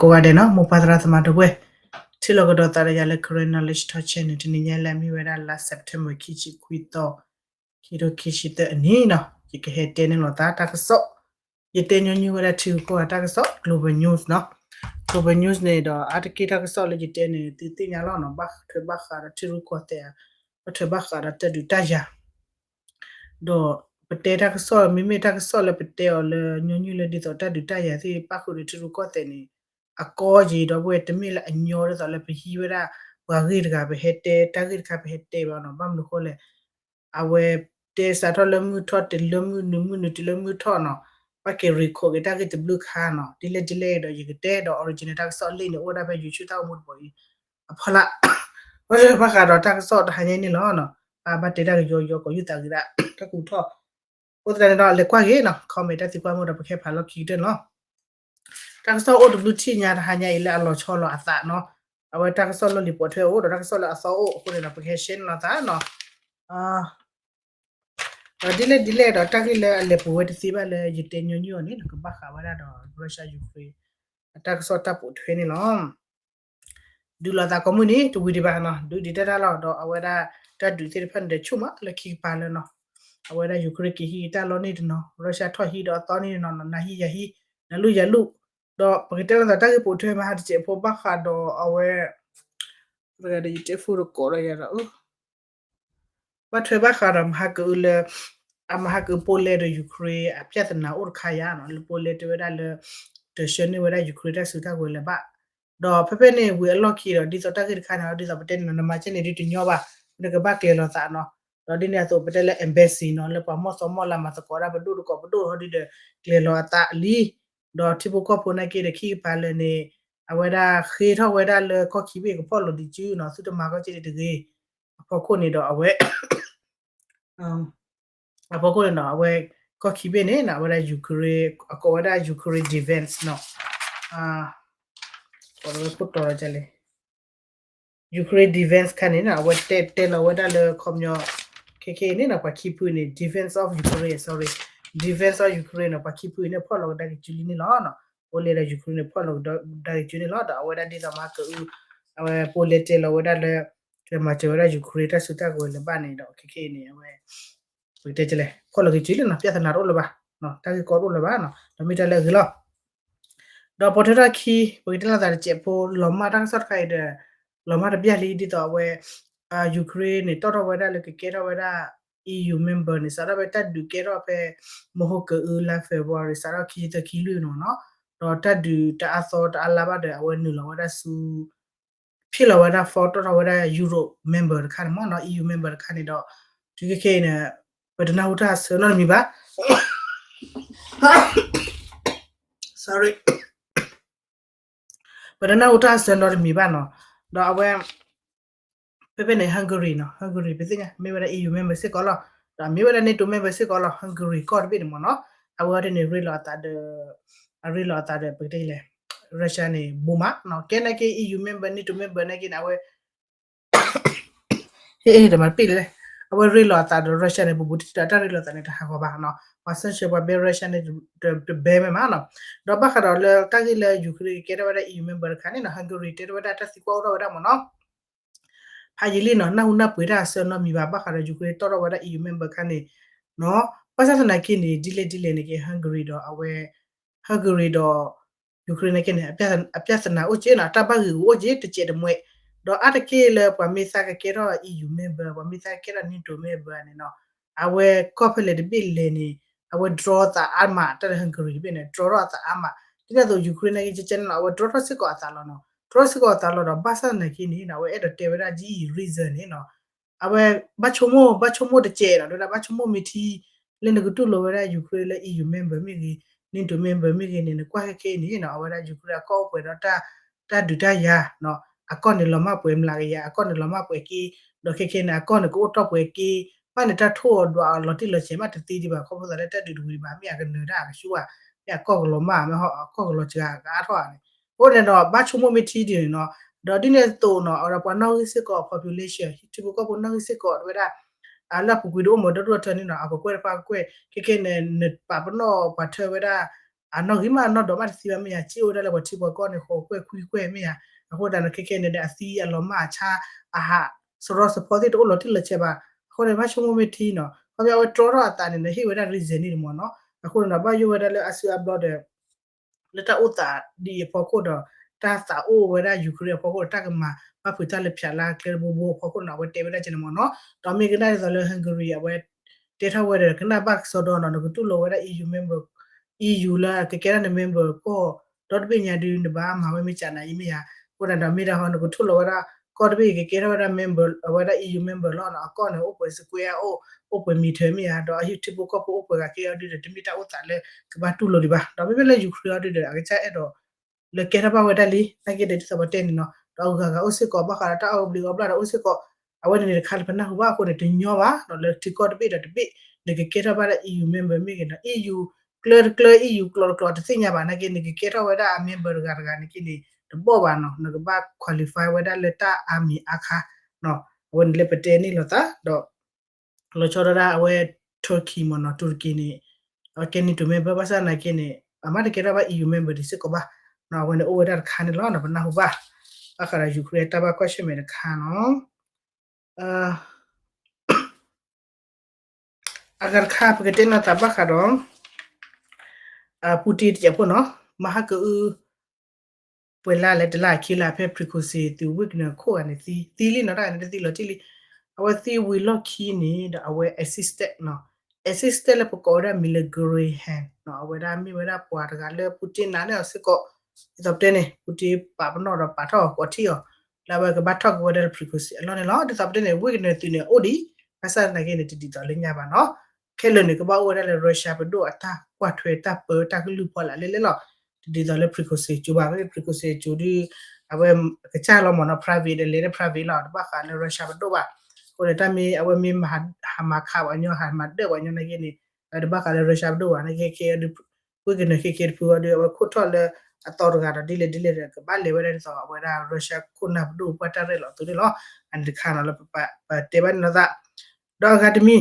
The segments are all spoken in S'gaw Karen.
ကိးဂၤဒဲးနီၤ မိၢ်ပၢ်သရၣ်သမါဒီပုၢ်ဝဲၢ်, ထံၣ်လိာ်ကဒီးသးဒီးယၤလၢ Karen Knowledge Talk Channel တနံၤညါလၢအမ့ၢ်ဝဲဒၣ်လါ September ခံဆံခွံသီ, ခံထိခံဆံသၢအနံၤနီၤ, ယကဟဲတဲန့ၢ်လိာ်သးတၢ်ကစီၣ်, ယတဲညီနုၢ်ဝဲဒၣ်ထံဂုၤကီၢ်ဂၤတၢ်ကစီၣ် Global News နီၤ, Global News န့ၣ်ဒီး အါတက့ၢ်တၢ်ကစီၣ်လၢယတဲန့ၣ် သုသ့ၣ်ညါလီၤနီၤ, ဘၣ်ထွဲဘၣ်ဃးဒီးထံရူၢ်ကီၢ်သဲး, ဘၣ်ထွဲဘၣ်ဃးဒီးတၢ်ဒုးတၢ်ယၤ ဒီးပတဲတၢ်ကစီၣ် မ့မ့ၢ်တၢ်ကစီၣ်လၢပတဲအီၤလၢညီနုၢ်လၢဒ်သိးတၢ်ဒုးတၢ်ယၤသ့ၣ် ပၣ်ဃုာ်ဒီးထံရူၢ်ကီၢ်သဲးန့ၣ် အကီက့ၤဒီပုၢ်ဝဲၢ် တမ့ၢ်လၢအညီဒ်သိးလၢပဟံးဝဲဒၣ် ပှၤဂ့ၢ်တဂၤ ပဟဲတဲတၢ်ဂ့ၢ်တခါ ပဟဲတဲဘၣ်နီၤ, ဘၣ်မနုၤဃိလဲၣ်, အဝဲတဲစးထီၣ်လၢမုၢ်ထီၣ် တုၤလၢမုၢ်နုာ် မုၢ်နုာ်တုၤလၢမုၢ်ထီၣ်နီၤ, ဘၣ်က့ၤ record က့ၤတၢ်ဂ့ၢ်တဘျုးခါနီၤ, ဒ်လဲၣ်ဒ်လဲၣ်ဒီး ယကတဲဒီး original တၢ်ကစီၣ်လံာ်န့ၣ် အိၣ်ဝဲဒၣ်ဖဲ YouTube တၢ်အိၣ်မူတဘီအံၤ အဖီလာ် ဘၣ်ထွဲဘၣ်ဃးဒီးတၢ်ကစီၣ်တဟါညါန့ၣ်လီၤနီၤ, အဘၣ်တဲတၢ်ကယီယီ ကိးယူၢ်သးဂ့ၤဒၣ် တၢ်ကူၣ်ထီၣ်, အဃိသတးန့ၣ်ဒီး လဲၤကွၢ်က့ၤနီၤ comment တၢ်သံကွၢ်မုၢ်ဒီး ပကဟဲဖးလီၢ်ခံကတၢၢ်န့ၣ်လီၤ. တၢ်ကစီၣ်အိၣ်တဘျုးထံၣ်ညါတဟါညါအံၤလၢအလီၤဆီလီၤအသးနီၤ, အဝဲတၢ်ကစီၣ်လီၢ်လံၤပိာ်ထွဲအိၣ်ဒီး တၢ်ကစီၣ်လၢအသီအိၣ်အဃိန့ၣ်ဒီး ပကဟဲ share န့ၢ်လိာ်သးနီၤ ဒီးဒ်လဲၣ်ဒ်လဲၣ်ဒီး တၢ်ဂ့ၢ်လၢအလဲၤပိာ်ဝဲတသ့ဘၣ်လၢယတဲညီနုၢ်အီၤန့ၣ် ကဘၣ်ဃးဝဲဒၣ်ဒီး Russia Ukraine အတၢ်ကစီၣ်တၢ်ပိာ်ထွဲန့ၣ်လီၤ. ဒုးလိာ်သးကိးမုၢ်နံၤ တဝံၤဒံးဘၣ်နီၤ, ဒုးဒံးတၢ်တၢ်လီၤ ဒီးအဝဲဒၣ်တၢ်ဒုးသ့ၣ်တဖၣ်န့ၣ်ဒီး ဆူၣ်မးလၢခံကပၤလၢနီၤ, အဝဲဒၣ် Ukraine က့ၤဟံးတၢ်လီၢ်န့ၣ်တနီၤ, Russia ထီၣ်ဟံးဒီးအသီန့ၣ်တနီၤနီၤ, နၤဟံးယၤဟံး နၤလူၢ်ယၤလူၢ်, ဒီးပကတဲလိာ်သးတၢ်ဂ့ၢ်ပိာ်ထွဲမဟါတစဲးဖိ ဘၣ်ဃးဒီးအဝဲ တဂၤဒီးယတဲဖိတကိးဒီးယၤဒီး ဘၣ်ထွဲဘၣ်ဃးဒီးမဟါကအုလၢ အမဟါကအု Poland ဒီး Ukraine အပြဿနာအိၣ်တခါယါနီၤ, လၢ Poland တဲဝဲဒၣ်လၢ တဆှၢန့ၢ်ဝဲဒၣ် Ukraine တၢ်စုတၢ်ကဝဲၤလၢၤဘၣ်, ဒီးဖဲဖဲန့ၣ်ဝံၤအလီၢ်ခံဒီး ဒ်သိးတၢ်ဂ့ၢ်တခါန့ၣ် ဒ်သိးပတဲန့ၣ်နီၤ နမၤကဲန့ၣ်ဒ်တညီဘၣ်, နကဘၣ်ကျဲၤလီၤသးနီၤ, ဒီးဒ်န့ၣ်အသိးပတဲလၢ embassy နီၤ လၢပှၤမီၢ်သီမီၢ်လၤမၤသကိးဒၣ်ပဒိၣ်တကိးပဒိၣ်ဟီဒ်ဒီး ကျဲၤလီၤအသးလံ, ဒီးထံဖိကီၢ်ဖိနာ်က့ဒီးခံကပၤလၢာ်န့ၣ် အဝဲဒၣ်ဃ့ထီၣ်ဝဲဒၣ်လၢကီၢ်ခံဘ့ၣ်ကဖီၣ်လိာ်ဒံးစုနီၤ, သုတမၤကီၢ်က့ဒံးတဂ့ၤ, အဖီခိၣ်န့ၣ်ဒီးအဝဲ အဖီခိၣ်န့ၣ်နီၤ အဝဲ ကီၢ်ခံဘ့ၣ်န့ၣ်နီၤ အဝဲဒၣ် Ukraine အကိးဝဲဒၣ် Ukraine defense နီၤ, အဝဲခိၣ်တီၤလီၤကလဲၣ် Ukraine defense ခါန့ၣ်နီၤ အဝဲတဲတဲလီၤဝဲဒၣ်လၢခီပညီ ခဲခဲအံၤန့ၣ်နီၤ ပှၤခံဖုန့ၣ် defense of Ukraine, sorry, defense of Ukraine နီၤ ပှၤခံဖုအံၤန့ၣ် ဖီၣ်လီၤကဒါက့ၤစုလံန့ၣ်လီၤနီၤ, အိၣ်လဲၤဒီး Ukraine န့ၣ် ဖီၣ်လီၤကဒါက့ၤစုန့ၣ်လီၤ, ဒီးအဝဲဒၣ်ဒ်သိးမဟါကအု အဝဲ Poland တဲလီၤဝဲဒၣ်လၢ ကမၤစၢၤဝဲဒၣ် Ukraine တၢ်စုတၢ်ကဝဲၤလၢၤဘၣ်န့ၣ်ဒီး ခဲခဲအံၤန့ၣ် အဝဲ ပကတဲကလဲၣ် ဖီၣ်လီၤက့ၤစုလံနီၤ ပြဿနာတအိၣ်လၢၤဘၣ်, တၢ်ဂ့ၢ်ကီတအိၣ်လၢၤဘၣ်နီၤ ဒီးမ့ၢ်တၢ်လၢအဂ့ၤလီၤ. ဒီးပိာ်ထွဲထီၣ်ခံ ပကတဲလိာ်သးတစဲးဖိ လီၤမၢ်တၢ်ကစီၣ်တခါအံၤဒီး လီၤမၢ်တဘျၣ်လံ ဒ်သိးအဝဲ Ukraine န့ၣ် တီၣ်ထီၣ်ဝဲဒၣ်လၢကကဲထီၣ်ဝဲဒၣ် EU member န့ၣ် စးထီၣ်ဖဲတၢ်ဒုးကဲထီၣ်ဖဲ မဟါကအုလါ February စးထီၣ်ခံဆံသၢ ခံဆံလွံၢ်နီၤနီၤ, ဒီးတၢ်ဒုးတအါသီတအါလါဘၣ်ဒီး အဝဲနုာ်လီၤဝဲဒၣ်ဆူ ဖံးလီၤဝဲဒၣ် form တီၣ်ထီၣ်ဝဲဒၣ် Europe member တခါန့ၣ်မ့ၢ်နီၤ EU member တခါန့ၣ်ဒီး တုၤခဲခဲအံၤန့ၣ် ပတနၢ်ဟူတၢ်ဆၢနီတမံၤဘၣ် sorry ပတနၢ်ဟူတၢ်ဆၢနီတမံၤဘၣ်နီၤ, ဒီးအဝဲ ဖဲဖဲန့ၣ် Hungary နီၤ Hungary ပသ့ၣ်ညါ မ့ၢ်ဝဲဒၣ် EU member စ့ၢ်ကီးလီၤ, ဒီးမ့ၢ်ဝဲဒၣ် NATO member စ့ၢ်ကီးလီၤ Hungary ကီၢ်တဘ့ၣ်န့ၣ်မ့ၢ်နီၤ, အဝဲအံၤန့ၣ် ရ့လိာ်အသးဒီး အရ့လိာ်အသးဒီး ပကတဲလဲၣ် Russia န့ၣ် ဘူးမးနီၤ, ကဲနာ်က့ EU member NATO member နာ်က့န့ၣ် အဝဲ ဟ့ၣ်တမၤတပ့ၢ်လဲၣ်, အဝဲရ့လိာ်အသးဒီး Russia န့ၣ် ဘူးဘူးတံၢ်တံၢ်ဒီး တၢ်ရ့လိာ်သးန့ၣ် တဟးဂီၤဘၣ်နီၤ, ပှၤဆၢဆၢပှၤဘဲ Russia န့ၣ် တဘဲမဲာ်မးနီၤ, ဒီးဘၣ်ဃးဒီးလၢတၢ်ဂ့ၢ်လၢ Ukraine ကကဲထီၣ်ဝဲဒၣ် EU member တခါန့ၣ်နီၤ Hungary တဲထီၣ်ဝဲဒၣ်တၢ်သံကွၢ်အိၣ်ထီၣ်ဝဲဒၣ်မ့ၢ်နီၤ ဖးယံာ်လံနီၤ နၢ်ဟူနၢ်ပှ့ၤတၢ်အဆၢနီတမံၤဘၣ် ဘၣ်ဃးဒီး Ukraine တီၣ်ထီၣ်ဝဲဒၣ် EU member ခါန့ၣ်နီၤ, ဘၣ်ဆၣ်သနာ်က့န့ၣ် ဒ်လဲၣ်ဒ်လဲၣ်န့ၣ်က့ Hungary ဒီးအဝဲ Hungary ဒီး Ukraine နာ်က့န့ၣ် အပြဿနာအိၣ်က့နီၤ တၢ်ဘၣ်ဂ့ၢ်ဂူၤအိၣ်က့တစဲးတမှဲး, ဒီးအါတက့ၢ်လၢပှၤမ့ၢ်သးကကဲထီၣ် EU member ပှၤမ့ၢ်သးကကဲထီၣ် NATO member န့ၣ်နီၤ အဝဲကီၢ်ဖဲလဲၣ်တဘ့ၣ်လဲၣ်န့ၣ် အဝဲ draw သးအါမး တၢ်လၢ Hungary တဘ့ၣ်န့ၣ် draw ထီၣ်အသးအါမး, ဒ်န့ၣ်အသိး Ukraine နာ်က့ ကဲကဲန့ၣ်နီၤ အဝဲ draw ထီၣ်စ့ၢ်ကီးအသးလီၤနီၤ, draw စ့ၢ်ကီးအသးလီၤဒီး ဘၣ်ဆၣ်သနာ်က့န့ၣ်နီၤ အဝဲအဲၣ်ဒိးတဲဝဲဒၣ် ဒ်အံၤ reason န့ၣ်နီၤ အဝဲ ဘၣ်ဆိကမိၣ် ဘၣ်ဆိကမိၣ်တစဲးနီၤ တဲဝဲဒၣ် ဘၣ်ဆိကမိၣ်မ့ၢ်ထံ လၢနကတူၢ်လိာ်ဝဲဒၣ် Ukraine လၢ EU member မ့ၢ်ဂ့ၤ NATO member မ့ၢ်ဂ့ၤန့ၣ် နကွၢ်ခဲခဲအံၤန့ၣ်နီၤ အဝဲဒၣ် Ukraine အကီၢ်အိၣ်ပှဲၤဒီး တၢ်ဒုးတၢ်ယၤနီၤ အကီၢ်န့ၣ်လီၤမၢ်ပှဲၤမျးကယၤ အကီၢ်န့ၣ်လီၤမၢ်ပှဲၤက့ ဒီးခဲခဲန့ၣ် အကီၢ်န့ၣ်ကအိၣ်တီၢ်ပှဲၤက့ ဘၣ်န့ၣ်တၢ်ထိၣ်အီၤဒွးအီၤလီၤတံၢ်လီၤဆဲးမးတသ့ဒံးဘၣ် ခီဖျိသးလၢတၢ်ဒုးတဝံၤဘၣ် မ့ၢ်အကနၢၤတၢ်အကဆူၣ်ဘၣ် မ့ၢ်အကီၢ်ကလီၤမၢ် မ့ၢ်အကီၢ်ကလီၤစှၤကအါထီၣ်ဧါန့ၣ် အဃိန့ၣ်ဒီး ဘၣ်ဆိကမိၣ်မ့ၢ်ထံဒ်န့ၣ်နီၤ ဒီးဒ်န့ၣ်အသိးနီၤ အဝဲဒၣ်ပှၤနီၣ်ဂံၢ်စ့ၢ်ကီး population ထံဖိကီၢ်ဖိနီၣ်ဂံၢ်စ့ၢ်ကီး တဲဝဲဒၣ် လၢအပူၤကွံာ်ဒုးအိၣ်မးဒီဒူၣ်ဒီထၢန့ၣ်နီၤ အကကွဲၢ်တဖၣ်ကကွဲၢ် ခဲခဲန့ၣ် နပာ်ပနီၣ်ပှၤထၢဝဲဒၣ် အနီၣ်ဂံၢ်မးအနီၣ်ဒိးမးတသံဘၣ်မ့ၢ်ဧါ, စံၣ်အိၣ်ဝဲဒၣ်လၢပှၤထံပှၤကီၢ်န့ၣ် ဃိးကွဲၢ်ခွံကွဲၢ်မ့ၢ်ဧါ, အဃိသတးန့ၣ် ခဲခဲန့ၣ်ဒီး အသံအလီၤမၢ်အဆါ အဟး စရီစဖီသ့ၣ်တအိၣ်လီၤတံၢ်လီၤဆဲးဘၣ်, အဃိန့ၣ် ဘၣ်ဆိကမိၣ်မ့ၢ်ထံနီၤ, ခီဖျိအဝဲတြီထီၣ်အသးန့ၣ်ဒီး ဟ့ၣ်ဝဲဒၣ် reason န့ၣ်မ့ၢ်နီၤ, အဃိန့ၣ်ဒီး ဘၣ်ယိၣ်ဝဲဒၣ်လၢအစုအဘျီဒီး လၢတၢ်အိၣ်သးဒ်အံၤအဖီခိၣ်ဒီး တၢ်သးအိၣ်ဝဲဒၣ် Ukraine အဖီခိၣ်ဒီး တၢ်ကမၤဘၣ်ဖုးတၢ်လၢဖၠးလၢကျဲတဘိဘိအဖီခိၣ်န့ၣ် အဝဲတဲဝဲဒၣ်ကဲန့ၣ်မ့ၢ်နီၤ, ဒီးမ့ၢ်ကနၣ်ဒ်သိးလၢ Hungary အဝဲ တဲထီၣ်ဝဲဒီး ကနၣ်ဘၣ်ကစီဒီနီၤ နကတူၢ်လိာ်ဝဲဒၣ် EU member, EU လၢကကဲထီၣ်န member ကီၢ် ဒီတဘ့ၣ်ညါဒုး နဘၣ်မၤဝဲမ့ၢ်ကနၤအံၤမ့ၢ်ဧါ, အဃိသတးဒီးမ့ၢ်ဒၣ်ဟီ နကတူၢ်လိာ်ဝဲဒၣ် ကီၢ်တဘ့ၣ်ကကဲထီၣ်ဝဲဒၣ် member အဝဲဒၣ် EU member လီၤနီၤ, အကီၢ်န့ၣ် အိၣ်ပှဲၤ square အိၣ်, အိၣ်ပှဲၤ meter မ့ၢ်ဧါ, ဒီးအဟံၣ်ထံဖိကီၢ်ဖိအိၣ်ပှဲၤဂၤကဲအီၤဒုးဒီး တမ့ၢ်တၢ်အိၣ်သးလၢကဘၣ်တူၢ်လိာ်ဒံးဘၣ်, ဒီးမ့မ့ၢ်လၢ Ukraine အီၤဒုးဒီး အကစၢ်အဲၣ်ဒိး လၢကဲထီၣ်ဘၣ်ဝဲဒၣ်လံ, နာ်က့ဒီးဒ်သိးပတဲန့ၣ်နီၤ, ဒီးအဂၤဂၤအိၣ်စ့ၢ်ကီး ဘၣ်ဃးဒီးတၢ်အီၣ်ဘျ့အီဘျၣ်ဒီးအိၣ်စ့ၢ်ကီး, အဝဲန့ၣ်န့ၣ်တခါလၢပနၢ်ဟူဘၣ်အဃိန့ၣ် တညီဘၣ်နီၤ, လၢထံကီၢ်တဘ့ၣ်ဒီးတဘ့ၣ် နကကဲထီၣ်ဘၣ်ဒၣ် EU member မ့ၢ်ဂ့ၤနီၤ, EU ကျၢတကျၢ EU ကျိာ်တကျိာ်တသ့ၣ်ညါဘၣ်, နာ်က့နကကဲထီၣ်ဝဲဒၣ်အ member တဂၤတဂၤနာ်က့န့ၣ် တဘီၣ်ဘၣ်နီၤ, နကဘၣ် qualify ဝဲဒၣ်လၢတၢ်အါမံၤအါခါနီၤ, အဝဲန့ၣ်လၢပတဲန့ၣ်လိာ်သး ဒီး လီၤဆီဒၣ်တၢ်အဝဲ Turkey မ့ၢ်နီၤ, Turkey န့ၣ် အဝဲကဲ NATO member ဘၣ်ဆၣ်နာ်က့န့ၣ် အမ့ၢ်တကဲထီၣ်ဘၣ် EU member ဒံးစ့ၢ်ကီးဘၣ်နီၤ, အဝဲန့ၣ်အိၣ်ဝဲဒၣ်တခါန့ၣ်လီၤ, ပနၢ်ဟူဘၣ် ဘၣ်ဃးဒီး Ukraine တၢ်ဘၣ်ကွၢ်ဆၢၣ်မဲာ်တခါနီၤ, အဂၤတခါ ပကတဲနီၤသးဘၣ်ဃးဒီး Putin တစဲးဖိနီၤ, မဟါကအု ပှဲၤလါလဲၣ် တလါခံလါ ဖဲ Prigozhin သုး Wagner ခိၣ်ဂၤန့ၣ်သံ သံလံနီၤ, တၢ်ဂၤန့ၣ်တသံလီၤတံၢ်လံ, အဝဲသံဝံၤလီၢ်ခံန့ၣ်ဒီး အဝဲ assistant နီၤ, assistant လၢပကိးဝဲဒၣ် Milagro Graham နီၤ, အဝဲဒၣ်မ့ၢ်ဝဲဒၣ်ပှၤတဂၤလၢ Putin နာ်န့ၢ်အီၤစ့ၢ်ကီး, ဒ်သိးပတဲန့ၣ် Putin ပာ်ပနီၣ်ဒီးပာ်ထီၣ်အီၤကိးထံၣ်အီၤ လၢအဝဲကဘၣ်ထီၣ်က့ၤဝဲဒၣ်လၢ Prigozhin အလီၢ်န့ၣ်လီၤ, ဒ်သိးပတဲန့ၣ် Wagner သုးန့ၣ်အိၣ်ဒံး, ဘၣ်ဆၣ်သနာ်က့န့ၣ် တဒ်သိးလၢညါဘၣ်နီၤ, ခဲလၢာ်န့ၣ် ကဘၣ်အိၣ်ဝဲဒၣ်လၢ Russia ပဒိၣ်အတၢ်ကွၢ်ထွဲတၢ်ပၢတၢ်ကလုၢ်ဖီလာ်လဲၣ်လဲၣ်လီၤ, တဒ်သိးလၢ Prigozhin ကၠိဘၣ်, မ့ၢ် Prigozhin ကၠိဒုး အဝဲကစၢ်လီၤမ့ၢ်နီၤ, private ဒီးလဲၤလၢ private လီၤ, တဘၣ်ဃးလၢ Russia ပဒိၣ်ဘၣ်, အဃိန့ၣ် တၢ်မ့ၢ်အဝဲမ့ၢ်ဟးမၤခးပှၤညီ ဟးမၤဒၢၣ်ပှၤညီနာ်က့န့ၣ် တဘၣ်ဃးလၢ Russia ပဒိၣ်ဘၣ်, နာ်က့ခဲအံၤဒုး ဝ့ၢ်ကနၢၤခဲက့တဖုအီၤဒုး အဝဲခိၣ်ထီၣ်လၢအသီတဂၤဒီး ဒ်လဲၣ်ဒ်လဲၣ်ဒီး ကဘၣ်လဲၤဝဲဒၣ်ဒ်သိး အဝဲဒၣ် Russia ခိၣ်နၢ်ပဒိၣ်ပှၢ်တၢ်ရဲၣ်လီၤသုးန့ၣ်လီၤ, အန့ၣ်တခါနီၤလၢပတဲဘၣ်န့ၣ်လီၤသး, ဒီးအဂၤတမံၤ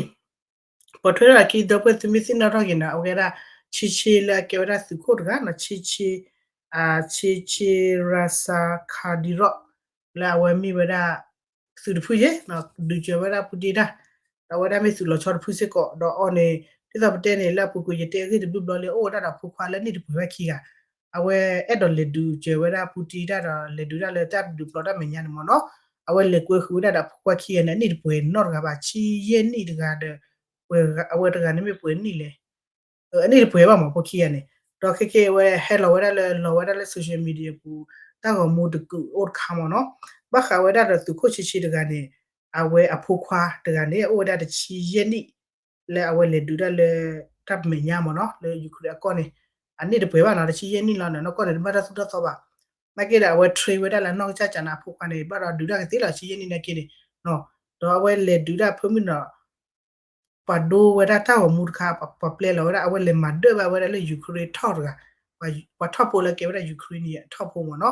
ပိာ်ထွဲထီၣ်အခံဒီပုၢ်ဝဲၢ်သုမ့ၢ်သ့ၣ်နီၣ်ထီၣ်က့ၤနီၤ အဝဲဒၣ် ဆံဆံလၢအကဲဝဲဒၣ်သုးခိၣ်တဂၤနီၤ, ဆံဆံ ဆံဆံ Raza Kadyrov လၢအဝဲမ့ၢ်ဝဲဒၣ် သုးတဖုယဲၢ် ဒုးစၢၤဝဲဒၣ် Putin တၢ်, ဒီးအဝဲဒၣ်မ့ၢ်သုးလီၤဆီတဖုစ့ၢ်ကီး ဒီးအီၤန့ၣ် ဒ်သိးပတဲန့ၣ် လၢအပူၤကွံာ်ယတဲအဂ့ၢ်တဘျုးဘျီလၢ အိၣ်ဝဲဒၣ်ဒီးဖိခွါလၢအနံၣ်တပှဲၤဘၣ်ခံဂၤ, အဝဲအဲၣ်ဒိးလဲၤဒုးစၢၤဝဲဒၣ် Putin တၢ်ဒီး လဲၤဒုးတၢ်လၢတၢ်ဒုးပျီတၢ်မဲာ်ညါန့ၣ်မ့ၢ်နီၤ, အဝဲလဲၤကွဲဃုာ်ဝဲဒၣ်ဒီးဖိခွါခံဂၤန့ၣ် အနံၣ်တပှဲၤနီတဂၤဘၣ်, ဆံယဲၢ်နံၣ်တဂၤဒီး အဝဲတဂၤန့ၣ်မ့ၢ်ပှဲၤနံၣ်လဲၣ် အနံၣ်တပှဲၤဘၣ်မ့ၢ်ဖိခံဂၤန့ၣ်, ဒီးခဲကဲဝဲဟဲလီၤဝဲဒၣ်လၢ လီၤဝဲဒၣ်လၢ social media ပူၤ တၢ်ဂီၤမူတကုာ်အိၣ်တခါမ့ၢ်နီၤ, ဘၣ်ဃးဝဲဒၣ်ဒီးသုးခိၣ်ဆံဆံတဂၤန့ၣ်, အဝဲအဖိခွါတဂၤန့ၣ် အိၣ်ဝဲဒၣ်တဆံယဲၢ်နံၣ် လၢအဝဲလဲၤဒုးတၢ်လၢ တၢ်မဲာ်ညါမ့ၢ်နီၤ လၢ Ukraine အကီၢ်န့ၣ်, အနံၣ်တပှဲၤဘၣ်နီၤ တဆံယဲၢ်နံၣ်လီၤန့ၣ် နီၢ်ကီၢ်န့ၣ် တဘၣ်တၢ်သိၣ်တၢ်သီဘၣ်, နာ်က့ဒီး အဝဲ train ဝဲဒၣ်လၢအနီၢ်ကစၢ်ကၢ်န့ၣ် အဖိခွါန့ၣ် ဘၣ်ဒီးဒုးတၢ်ကသ့လီၤ ဆံယဲၢ်နံၣ်နာ်က့န့ၣ်, ဒီးအဝဲလဲၤဒုးတၢ်ဖၢမုၢ်နီၤ ပှၤဒိဝဲဒၣ်တၢ်ဂီၤမူတခါ ပှၤပျဲလီၤဝဲဒၣ် အဝဲလဲၤမၤဒၢၣ်ဘၣ်ဝဲဒၣ်လၢ Ukraine ထီၣ်တဂၤ, ပှၤထီၣ်ဖိလၢကဲဝဲဒၣ် Ukraine ထီၣ်ဖိမ့ၢ်နီၤ,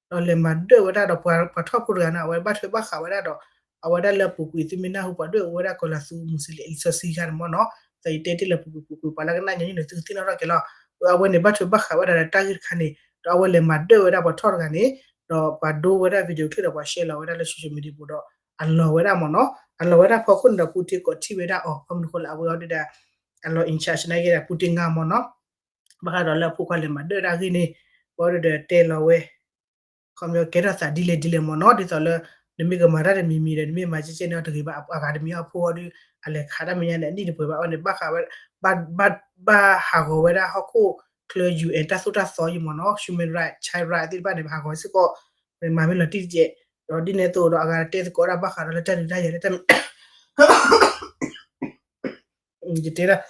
ဒီးလဲၤမၤဒၢၣ်ဝဲဒၣ်ဒီးပှၤထီၣ်ဖိတဂၤန့ၣ် အဝဲဘၣ်ထွဲဘၣ်ဃးဝဲဒၣ်ဒီး အဝဲဒၣ်လၢအပူၤကွံာ်သုမ့ၢ်နၢ်ဟူပှၤဒွဲၣ်အူဝဲဒၣ် ကီၤလၤသူ Muslim အံၤစီဆှံခါန့ၣ်မ့ၢ်နီၤ, ဒီးယတဲတ့ၢ်လၢပူၤကွံာ်ပူၤကွံာ် ပှၤလၢကနၣ်ညီနုၢ်န့ၣ် သုကသ့ၣ်နီၣ်ထီၣ်က့ၤလီၤ, အဝဲန့ၣ်ဘၣ်ထွဲဘၣ်ဃးဝဲဒၣ်ဒီးတၢ်ဂ့ၢ်တခါန့ၣ် ဒီးအဝဲလဲၤမၤဒၢၣ်ဝဲဒၣ်ပှၤထီၣ်တဂၤန့ၣ်, ဒီးပှၤဒိဝဲဒၣ် video clip ဒီးပှၤ share လီၤဝဲဒၣ်လၢ social media ပူၤဒီး အလီၤဝဲဒၣ်မ့ၢ်နီၤ, အလီၤဝဲဒၣ်ဖီခိၣ်န့ၣ်ဒီး Putin ကိးထံၣ်ဝဲဒၣ်အီၤ ခီမနုၤဃိလၢအဝဲအီၤဒုးဒီး အလီၤ in charge နာ်က့ဒီး Putin ငါမ့ၢ်နီၤ, ဘၣ်ဃးဒီးလၢအဖိခွါလဲၤမၤဒၢၣ်ဒၣ်ဂ့ၢ်န့ၣ်, အဝဲဒုးဒီးတဲလီၤဝဲ ခီပညီကဲထီၣ်သးဒ်လဲၣ်ဒ်လဲၣ်မ့ၢ်နီၤ, ဒ်သိးလၢ နမ့ၢ်ကမၤတၢ်တမံၤမံၤဒီး နမ့ၢ်မၤကဲကဲန့ၣ်အီၤတဂ့ၤဘၣ်, အဂၤတမံၤအီၤအဖိအီၤဒုး အလဲၤခးတၢ်မဲာ်ညါန့ၣ် အနံၣ်တပှဲၤဘၣ်, အဝဲန့ၣ် ဘၣ်ဃးဝဲ ဘၣ် ဘၣ်ဟးဂီၤဝဲဒၣ်ဟီၣ်ခိၣ်ချၢ UN တၢ်သိၣ်တၢ်သီယံၤမ့ၢ်နီၤ, human right, child right သ့ၣ်တဖၣ်န့ၣ် ဟးဂီၤစ့ၢ်ကီး, မၤမ့ၢ်လီၤတံၢ်တကဲး, ဒီးဒ်န့ၣ်အသိးဒီး အဂၤတဲသကိးဒၣ်ဘၣ်ဃးဒီးလၢတၢ်ဒုးတၢ်ယၤလၢတၢ် ယတဲဒၣ်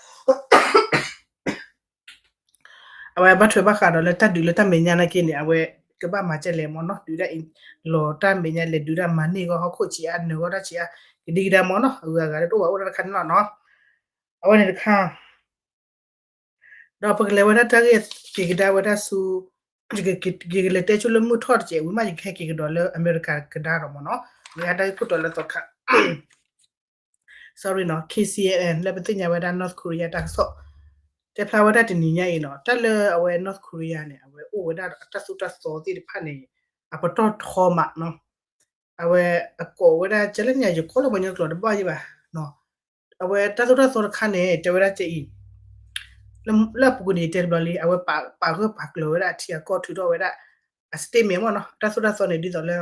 အဝဲဘၣ်ထွဲဘၣ်ဃးဒီးလၢတၢ်ဒုးလၢတၢ်မဲာ်ညါနာ်က့န့ၣ် အဝဲကဘၣ်မၤကဲလဲၣ်မ့ၢ်နီၤ, ဒုးဒၣ်အံၤ လီၤတၢ်မဲာ်ညါလဲၤဒုးဒၣ်မၤန့ၢ်ဂီၢ်ဟီၣ်ခိၣ်ဆံးအါ နၢၤဂီၢ်တၢ်ဆံးအါ ကဒံကဒါမ့ၢ်နီၤ, အဂုၤအဂၤလၢတအိၣ်ဘၣ်အိၣ်ဒၣ်တခါန့ၣ်လီၤနီၤ, အဝဲန့ၣ်တခါ ဒီးပကလဲၤဝဲဒၣ်တၢ်ဂ့ၢ်က့ၤကဒါဝဲဒၣ်ဆူ ယကလဲၤတဲဆူလၢမုၢ်ထီၣ်တကဲး ဝံၤမး ယကဟဲက့ၤကဒီးလၢအမဲရကၤကဒါဒီးမ့ၢ်နီၤ, မ့ၢ်အတၢ်ဂ့ၢ်ခိၣ်တီလၢသီခါ sorry နီၤ, KCNN လၢပသ့ၣ်ညါဝဲဒၣ် North Korea တၢ်ကစီၣ်, တဲဖျါဝဲဒၣ်တနံၤညါအံၤနီၤ တၢ်လၢအဝဲ North Korea န့ၣ် အဝဲအိၣ်ဝဲဒၣ်ဒီးအတၢ်သိၣ်တၢ်သီသ့ၣ်တဖၣ်န့ၣ် အပတီၢ်ထီမးနီၤ. အဝဲအကိးဝဲဒၣ် ကဲလၢညါ ယကိးလၢပှၤကညီကျိာ်တဘၣ်ယံၤဘၣ်နီၤ. အဝဲတၢ်သိၣ်တၢ်သီတခါန့ၣ် တဲဝဲဒၣ်ကဲအံၤ လၢအပူၤကွံာ်န့ၣ် ယတဲတဘျီလံ အဝဲပာ်ဂၢၢ်ပာ်ကျၢၤဝဲဒၣ်အထံအကီၢ်ထုးထီၣ်ဝဲဒၣ် အ statement မ့ၢ်နီၤ တၢ်သိၣ်တၢ်သီန့ၣ် ဒ်သိးလၢ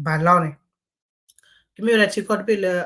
ဘၣ်လီန့ၣ် တမ့ၢ်ဝဲဒၣ်ထံကီၢ်တဘ့ၣ်လၢ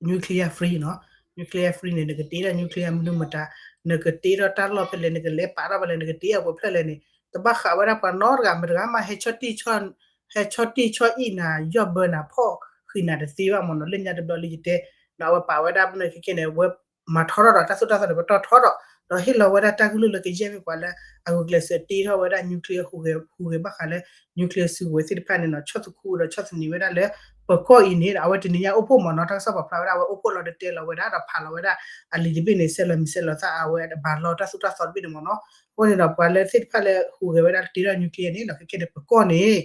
nuclear free နီၤ nuclear free န့ၣ် နကတ့ထီၣ် nuclear မနုၤမတၤ နကတ့ထီၣ်တၢ်လီၢ်ဖဲလဲၣ် နကလဲၤပာ်ထီၣ်ဖဲလဲၣ် နကတ့အဝဲဖျၢၣ်လဲၣ်န့ၣ် တဘၣ်ဃးဝဲဒၣ်ပှၤနီတဂၤ မတၤတဂၤမး ဟဲဆီၣ်တံၢ် ဟဲဆီၣ်တံၢ်ဆီၣ်အံၣ်နၤ ယီၢ်ဘၢနၤ ဖီၣ်ဃံးနၤတသ့ဘၣ်မ့ၢ်နီၤ လၢညါတဘျီလၢယတဲ ဒီးအဝဲပာ်ဝဲဒၣ်ပနၢ်ခဲခဲန့ၣ် အဝဲမၤထီထီၣ်ဒီးတၢ်သိၣ်တၢ်သီန့ၣ် ပတီၢ်ထီထီၣ် ဒီးဟ့ၣ်လီၤဝဲဒၣ်တၢ်ကလုၢ်လၢကယဲၢ်မ့ၢ်ပှၤလၢ အဂုာ်ကျဲးစၢးတ့ထီၣ်ဝဲဒၣ် nuclear ဟူးဂဲၤဘၣ်ဃးလၢ nuclear စုကဝဲၤသ့ၣ်တဖၣ်န့ၣ်နီၤ ဆီၣ်သခူဒီးဆီၣ်သနံးဝဲဒၣ်လၢ ပကီၢ်အံၤန့ၣ် အဝဲတနံၤညါအိၣ်ဖှိၣ်မ့ၢ်နီၤ တၢ်ကစီၣ်ပာ်ဖျါဝဲဒၣ် အဝဲအိၣ်ဖှိၣ်လီၤဒီးတဲလီၤဝဲဒၣ်ဒီးဖးလီၤဝဲဒၣ် အလံာ်တဘ့ၣ်န့ၣ် ဆဲးလီၤမံၤဆဲးလီၤသၣ်အဝဲအဘၣ်လီတၢ်သိၣ်တၢ်သီတဘ့ၣ်န့ၣ်မ့ၢ်နီၤ အဃိန့ၣ်ဒီးပှၤလၢသ့ၣ်တဖၣ်လၢဟူးဂဲၤဝဲဒၣ်တ့ထီၣ် nuclear န့ၣ်ဒီးခဲခဲန့ၣ် ပကီၢ်န့ၣ်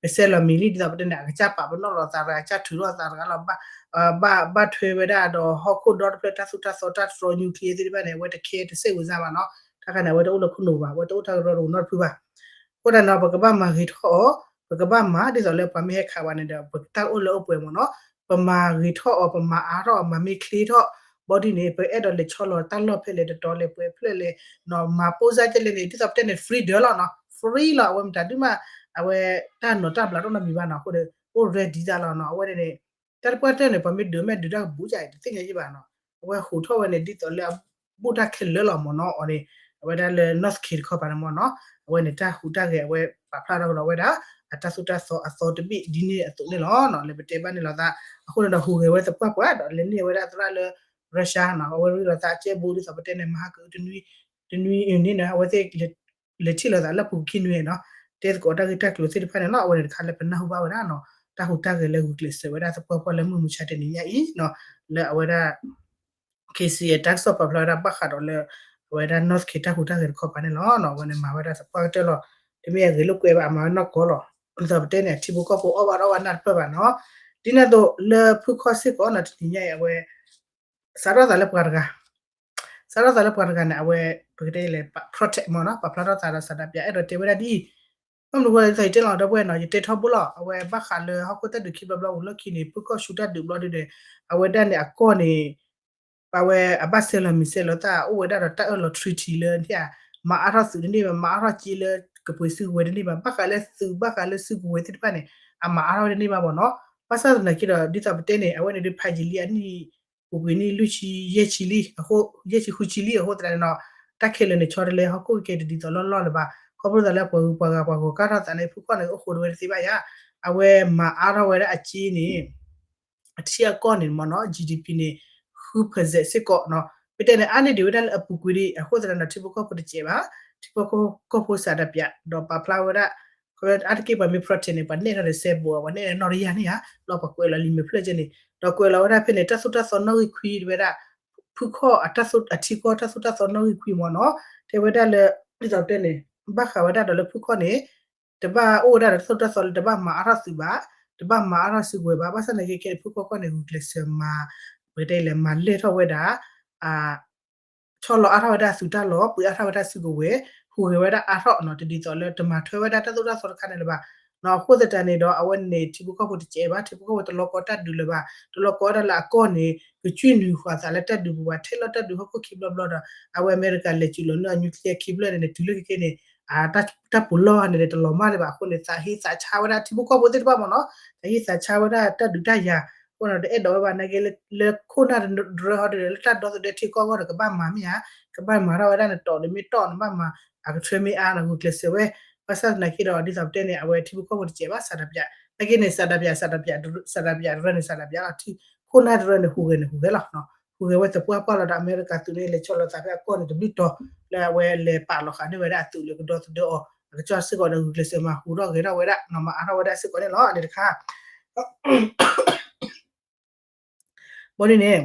ပဆဲးလီၤမံၤလံ ဒ်သိးပတဲန့ၣ် အကစၢ်ပာ်ပနီၣ်လိာ်သးတဂၤ အကစၢ်ထုးထီၣ်သးတဂၤလီၤ ဘၣ်ထွဲဝဲဒၣ်ဒီးဟီၣ်ခိၣ်ဒီတဖျၢၣ်တၢ်သိၣ်တၢ်သီတၢ်တြီ nuclear သ့ၣ်တဖၣ်န့ၣ် အဝဲတခဲတစဲးဝံၤစၢ်ဘၣ်နီၤ တၢ်ခါန့ၣ် အဝဲတအိၣ်လၢခိၣ်နူာ်ဘၣ် အဝဲတအိၣ်တၢ်ကရၢကရိနီတဖုဘၣ် အဃိသတးန့ၣ် ပကဘၣ်မၤဂ့ၤထီၣ်အီၤ ပကဘၣ်မၤဒ်သိးလၢပှၤမ့ၢ်ဟဲခးဝဲန့ၣ်ဒီး ပတၢ်အိၣ်လၢအိၣ်ပှဲၤမ့ၢ်နီၤ ပမၤဂ့ၤထီၣ်အီၤ ပမၤအါထီၣ်အီၤ မၤမ့ၢ်ချ့ထီၣ် ဘီဒ်န့ၣ် ပအဲၣ်ဒိးလဲၤဆီလီၤတၢ်လီၢ်ဖဲလဲၣ်တတီၤလဲၣ်ပှဲၤဖျၢၣ်လဲၣ်နီၤ မၤပိၢ်စၢ်ကဲလဲၣ်န့ၣ် ဒ်သိးပတဲန့ၣ် freedom လီၤနီၤ free လီၤ အဝဲမတၤဒုးမး အဝဲတၢ်နီၤတၢ်ဘျးတအိၣ်နီတမံၤဘၣ်နီၤ အဃိဒီး အိၣ် ready တၢ်လီၤနီၤ အဝဲန့ၣ် တၢ်တပှၢ်တၢၢ်န့ၣ် ပှၤမ့ၢ်ဒုးမ့ၢ်ဒုးတၢ်ကဘူးကၠးအံၤ တသ့ၣ်ညါယံၣ်ဘၣ်နီၤ အဝဲဟူးထီၣ်ဝဲန့ၣ် ဒ်သိးလၢအဘူၣ်တၢ်ခဲလၢာ်လီၤမ့ၢ်နီၤ အီၤန့ၣ် အဝဲဒၣ်လၢ North K တခီပၤန့ၣ်မ့ၢ်နီၤ အဝဲန့ၣ်တၢ်ဟူးတၢ်ဂဲၤ အဝဲပာ်ဖျါထီၣ်ကဒီးဝဲဒၣ် အတၢ်သိၣ်တၢ်သီအသီတဘ့ၣ်ဒ်န့ၣ်အသိးန့ၣ်လီၤ လၢပတဲဘၣ်န့ၣ်လီၤသး အဃိန့ၣ်ဒီးဟူးဂဲၤဝဲသပှၢ်ပှၢ်ဒီးလဲၤန့ၢ်ဝဲဒၣ်သရၣ်လၢ Russia နီၤ အဝဲရ့လိာ်သးကဲဘူးဒ်သိးပတဲန့ၣ် မဟါကတနွံ တနွံအံၤန့ၣ်နီၤ အဝဲသ့ၣ် လဲၤထံၣ်လိာ်သးလၢပူၤခံနွံနီၤ တဲသကိးတၢ်ဂ့ၢ်တၢ်ကျိၤသ့ၣ်တဖၣ်န့ၣ်လီၤ အဝဲန့ၣ်တခါလၢပနၢ်ဟူဘၣ်ဝဲဒၣ်နီၤ တၢ်ဟူးတၢ်ဂဲၤလၢဂုာ်ကျဲးစၢးဝဲဒၣ်သပှၢ်ပှၢ်လၢမုၢ်မဆါတနံၤညါအံၤနီၤ လၢအဝဲဒၣ် K C အတၢ်ကစီၣ်ပာ်ဖျါဝဲဒၣ်ဘၣ်ဃးဒီးလၢ အဝဲဒၣ် North K တၢ်ဟူးတၢ်ဂဲၤတခီပၤန့ၣ်လီၤ အဝဲန့ၣ်မၤဝဲဒၣ်သပှၢ်ကတၢၢ်လီၤ တမ့ၢ်အဂ့ၤလိာ်ကွဲဘၣ် အမၤဝဲနီၢ်ကီၢ်လီၤ ဒ်သိးပတဲန့ၣ် ထံဖိကီၢ်ဖိအီၣ်ဘၣ်ထီၣ်ဘၣ်နၢ်တပၢၢ်ဘၣ်နီၤ ဒ်န့ၣ်အသိးလၢဖုခီၣ်စ့ၢ်ကီးနီၤ တနံၤညါအံၤအဝဲ စးထီၣ်သးလၢပှၤတဂၤ စးထီၣ်သးလၢပှၤတဂၤန့ၣ် အဝဲ ပကတဲလဲၣ် protect မ့ၢ်နီၤ ပာ်ဖျါထီၣ်သးဒီး ဆန္ဒပြ အဲၣ်ဒိးတဲဝဲဒၣ်ဒ်အံၤ ဘၣ်မနုၤဃိလဲၣ် ဒ်သိးယတဲလီၤဒီပုၢ်ဝဲၢ်နီၤ ယတဲထီဘိလီၤ အဝဲဘၣ်ဃးလၢဟီၣ်ခိၣ်တၢ်ဒုးခံဘျီဘျီ အိၣ်လီၢ်ခံန့ၣ် ဖုခီၣ်ဆူတၢ်ဒုးဘျီဒ်န့ၣ် အဝဲဒၣ်န့ၣ်အကီၢ်န့ၣ် ပဝဲအဘၣ်ဆဲးလီၤမံၤဆဲးလီၤသၣ် အိၣ်ဝဲဒၣ်ဒီးတၢ်အၢၣ်လီၤ treaty လၢ မၤအါထီၣ်သုးတန့ၢ်ဘၣ် မၤအါထီၣ်က့လၢကပှ့ၤစုကဝဲၤတန့ၢ်ဘၣ် ဘၣ်ဃးလၢသုး ဘၣ်ဃးလၢစုကဝဲၤသ့ၣ်တဖၣ်န့ၣ် အမၤအါထီၣ်ဝဲတန့ၢ်ဘၣ်မ့ၢ်နီၤ ဘၣ်ဆၣ်သနာ်က့ဒီး ဒ်သိးပတဲန့ၣ် အဝဲန့ၣ်ဒုးဖးယံာ်လံအနံၣ် ပူၤကွံာ်နံၣ်လွံၢ်ဆံယဲၢ်ဆံလံ ယဲၢ်ဆံဃုဆံလံအဃိသတးန့ၣ်နီၤ တၢ်ခဲလၢာ်န့ၣ် ဆီတလဲဟီၣ်ခိၣ်ကဲတဒ်သိးလီၢ်လီၢ်လၢၤဘၣ် ခီဖျိသးလၢပှၤဂုၤပှၤဂၤပှၤဂီၤကၢ်ထီၣ်သးန့ၣ် ဖုခီၣ်န့ၣ် အိၣ်ဃိတဝဲတသ့ဘၣ်ယါ အဝဲမၤအါထီၣ်ဝဲဒၣ်အက့န့ၣ် အထံအကီၢ်န့ၣ်မ့ၢ်နီၤ G D P န့ၣ် ဃု percent စ့ၢ်ကီးနီၤ ပတဲန့ၣ် အါန့ၢ်ဒံးဝဲဒၣ်လၢအပူၤကွံာ်ဒံး အဃိသတးဒီး ထံဖိကီၢ်ဖိတစဲးဘၣ် ထံဖိကီၢ်ဖိစးတပျး ဒီးပာ်ဖျါဝဲဒၣ် အါတက့ၢ်ပှၤမ့ၢ် protest န့ၣ် ပှၤနဲၣ်ထီၣ်ဒီးစဲဘူး ပှၤနဲၣ်နီၣ်တယၢ်န့ၣ်ဧါ လီၤပှၤကွဲးလီၤလံာ်မဲာ်ဖျၢၣ်ကဲန့ၣ် ဒီးကွဲးလီၤဝဲဒၣ်ဖဲန့ၣ် တၢ်သိၣ်တၢ်သီနီၣ်ဂံၢ်ခွံတဝဲဒၣ် ဖုခီၣ်အတၢ်သိၣ် အထံကီၢ်တၢ်သိၣ်တၢ်သီနီၣ်ဂံၢ်ခွံမ့ၢ်နီၤ တဲဝဲဒၣ်လၢ ဒ်သိးပတဲန့ၣ် ဘၣ်ဃးဝဲဒၣ်ဒီးလၢဖုခီၣ်န့ၣ် တဘၣ်အိၣ်ဝဲဒၣ်ဒီးတၢ်သိၣ်တၢ်သီလၢတဘၣ်မၤအါထီၣ်သုးဘၣ်, တဘၣ်မၤအါထီၣ်စုကဝဲၤဘၣ်. ဘၣ်ဆၣ်သနာ်က့ခဲအံၤ ဖုခီၣ်ခီၣ်န့ၣ် ဂုာ်ကျဲးစၢးမၤ ပကတဲလဲၣ် မၤလဲၢ်ထီၣ်ဝဲဒၣ် ဆီလီၤအါထီၣ်ဝဲဒၣ်သုးတၢ်လီၢ်, ပှ့ၤအါထီၣ်ဝဲဒၣ်စုကဝဲၤ, ဟူးဂဲၤဝဲဒၣ်အါထီၣ်နီၤ, တဒ်သိးလၢတမၤထွဲဝဲဒၣ်တၢ်သိၣ်တၢ်သီတခါန့ၣ်လၢၤဘၣ်. အဃိသတးန့ၣ်ဒီး အဝဲန့ၣ် ထံဖိကီၢ်ဖိတစဲးဘၣ်, ထံဖိကီၢ်ဖိတလီၤကီတၢ်ဒုးလၢၤဘၣ်, တလီၤကီဝဲဒၣ်လၢအကီၢ်န့ၣ် ကကွံနုာ်ဃာ်သးလၢတၢ်ဒုးပူၤဘၣ်, ထဲလီၤတၢ်ဒုးဟီၣ်ခိၣ်ခံဘျီဘျီဒီး အဝဲအမဲရကၤလဲၤစုးလီၤလၢအ nuclear ခံဖျၢၣ်န့ၣ် တုၤလၢခဲခဲန့ၣ် တၢ်ပူၤလီၢ်န့ၣ် တလီၤမၢ်လၢၤဘၣ်အဃိန့ၣ် သးဟ့သးဆါဝဲဒၣ်ထံဖိကီၢ်ဖိသ့ၣ်တဖၣ်မ့ၢ်နီၤ, သးဟ့သးဆါဝဲဒၣ်တၢ်ဒုးတၢ်ယၤ, အဃိန့ၣ် တအဲၣ်ဒိးဝဲဘၣ်နာ်က့ လၢခိၣ်နၢ်တရၢဟီဒီး လၢတၢ်ဒီသဒၢထံကီၢ်အဂီၢ်ဒီး ကဘၣ်မၤမ့ၢ်ဧါ, ကဘၣ်မၤထီၣ်ဝဲဒၣ်နတီၢ်န့ၣ်မ့ၢ်တီၢ်န့ၣ်ဘၣ်မၤ, အကထွဲမ့ၢ်အါနီၤ ဂုာ်ကျဲးစၢးဝဲ, ဘၣ်ဆၣ်သနာ်က့ဒီး ဒ်သိးပတဲန့ၣ် အဝဲထံဖိကီၢ်ဖိတစဲးဘၣ် ဆန္ဒပြ, နာ်က့န့ၣ် ဆန္ဒပြ ဆန္ဒပြ ဆန္ဒပြတရၢန့ၣ် ဆန္ဒပြလီၤ, ခိၣ်နၢ်တရၢန့ၣ် ဟူးဂဲၤန့ၣ်ဟူးဂဲၤလီၤ ဟူးဂဲၤဝဲသပှၢ်ပှၢ်လီၤဒီး အမဲရကၤသုးန့ၣ် လဲၤဆီလီၤသးဖဲအကီၢ်န့ၣ်တဘျုးတီၤ လၢအဝဲလဲၤပာ်လီၤဃာ်န့ၢ်ဝဲဒၣ်အသုးလၢကဒီသဒၢအီၤ အကစၢ်စ့ၢ်ကီးဒီး ဂုာ်ကျဲးစၢးမၤဟူးထီၣ်ဂဲၤထီၣ်ဝဲဒၣ် မၤအါထီၣ်ဝဲဒၣ်စ့ၢ်ကီးန့ၣ်လီၤ. န့ၣ်တခါ ဘီဒ်န့ၣ်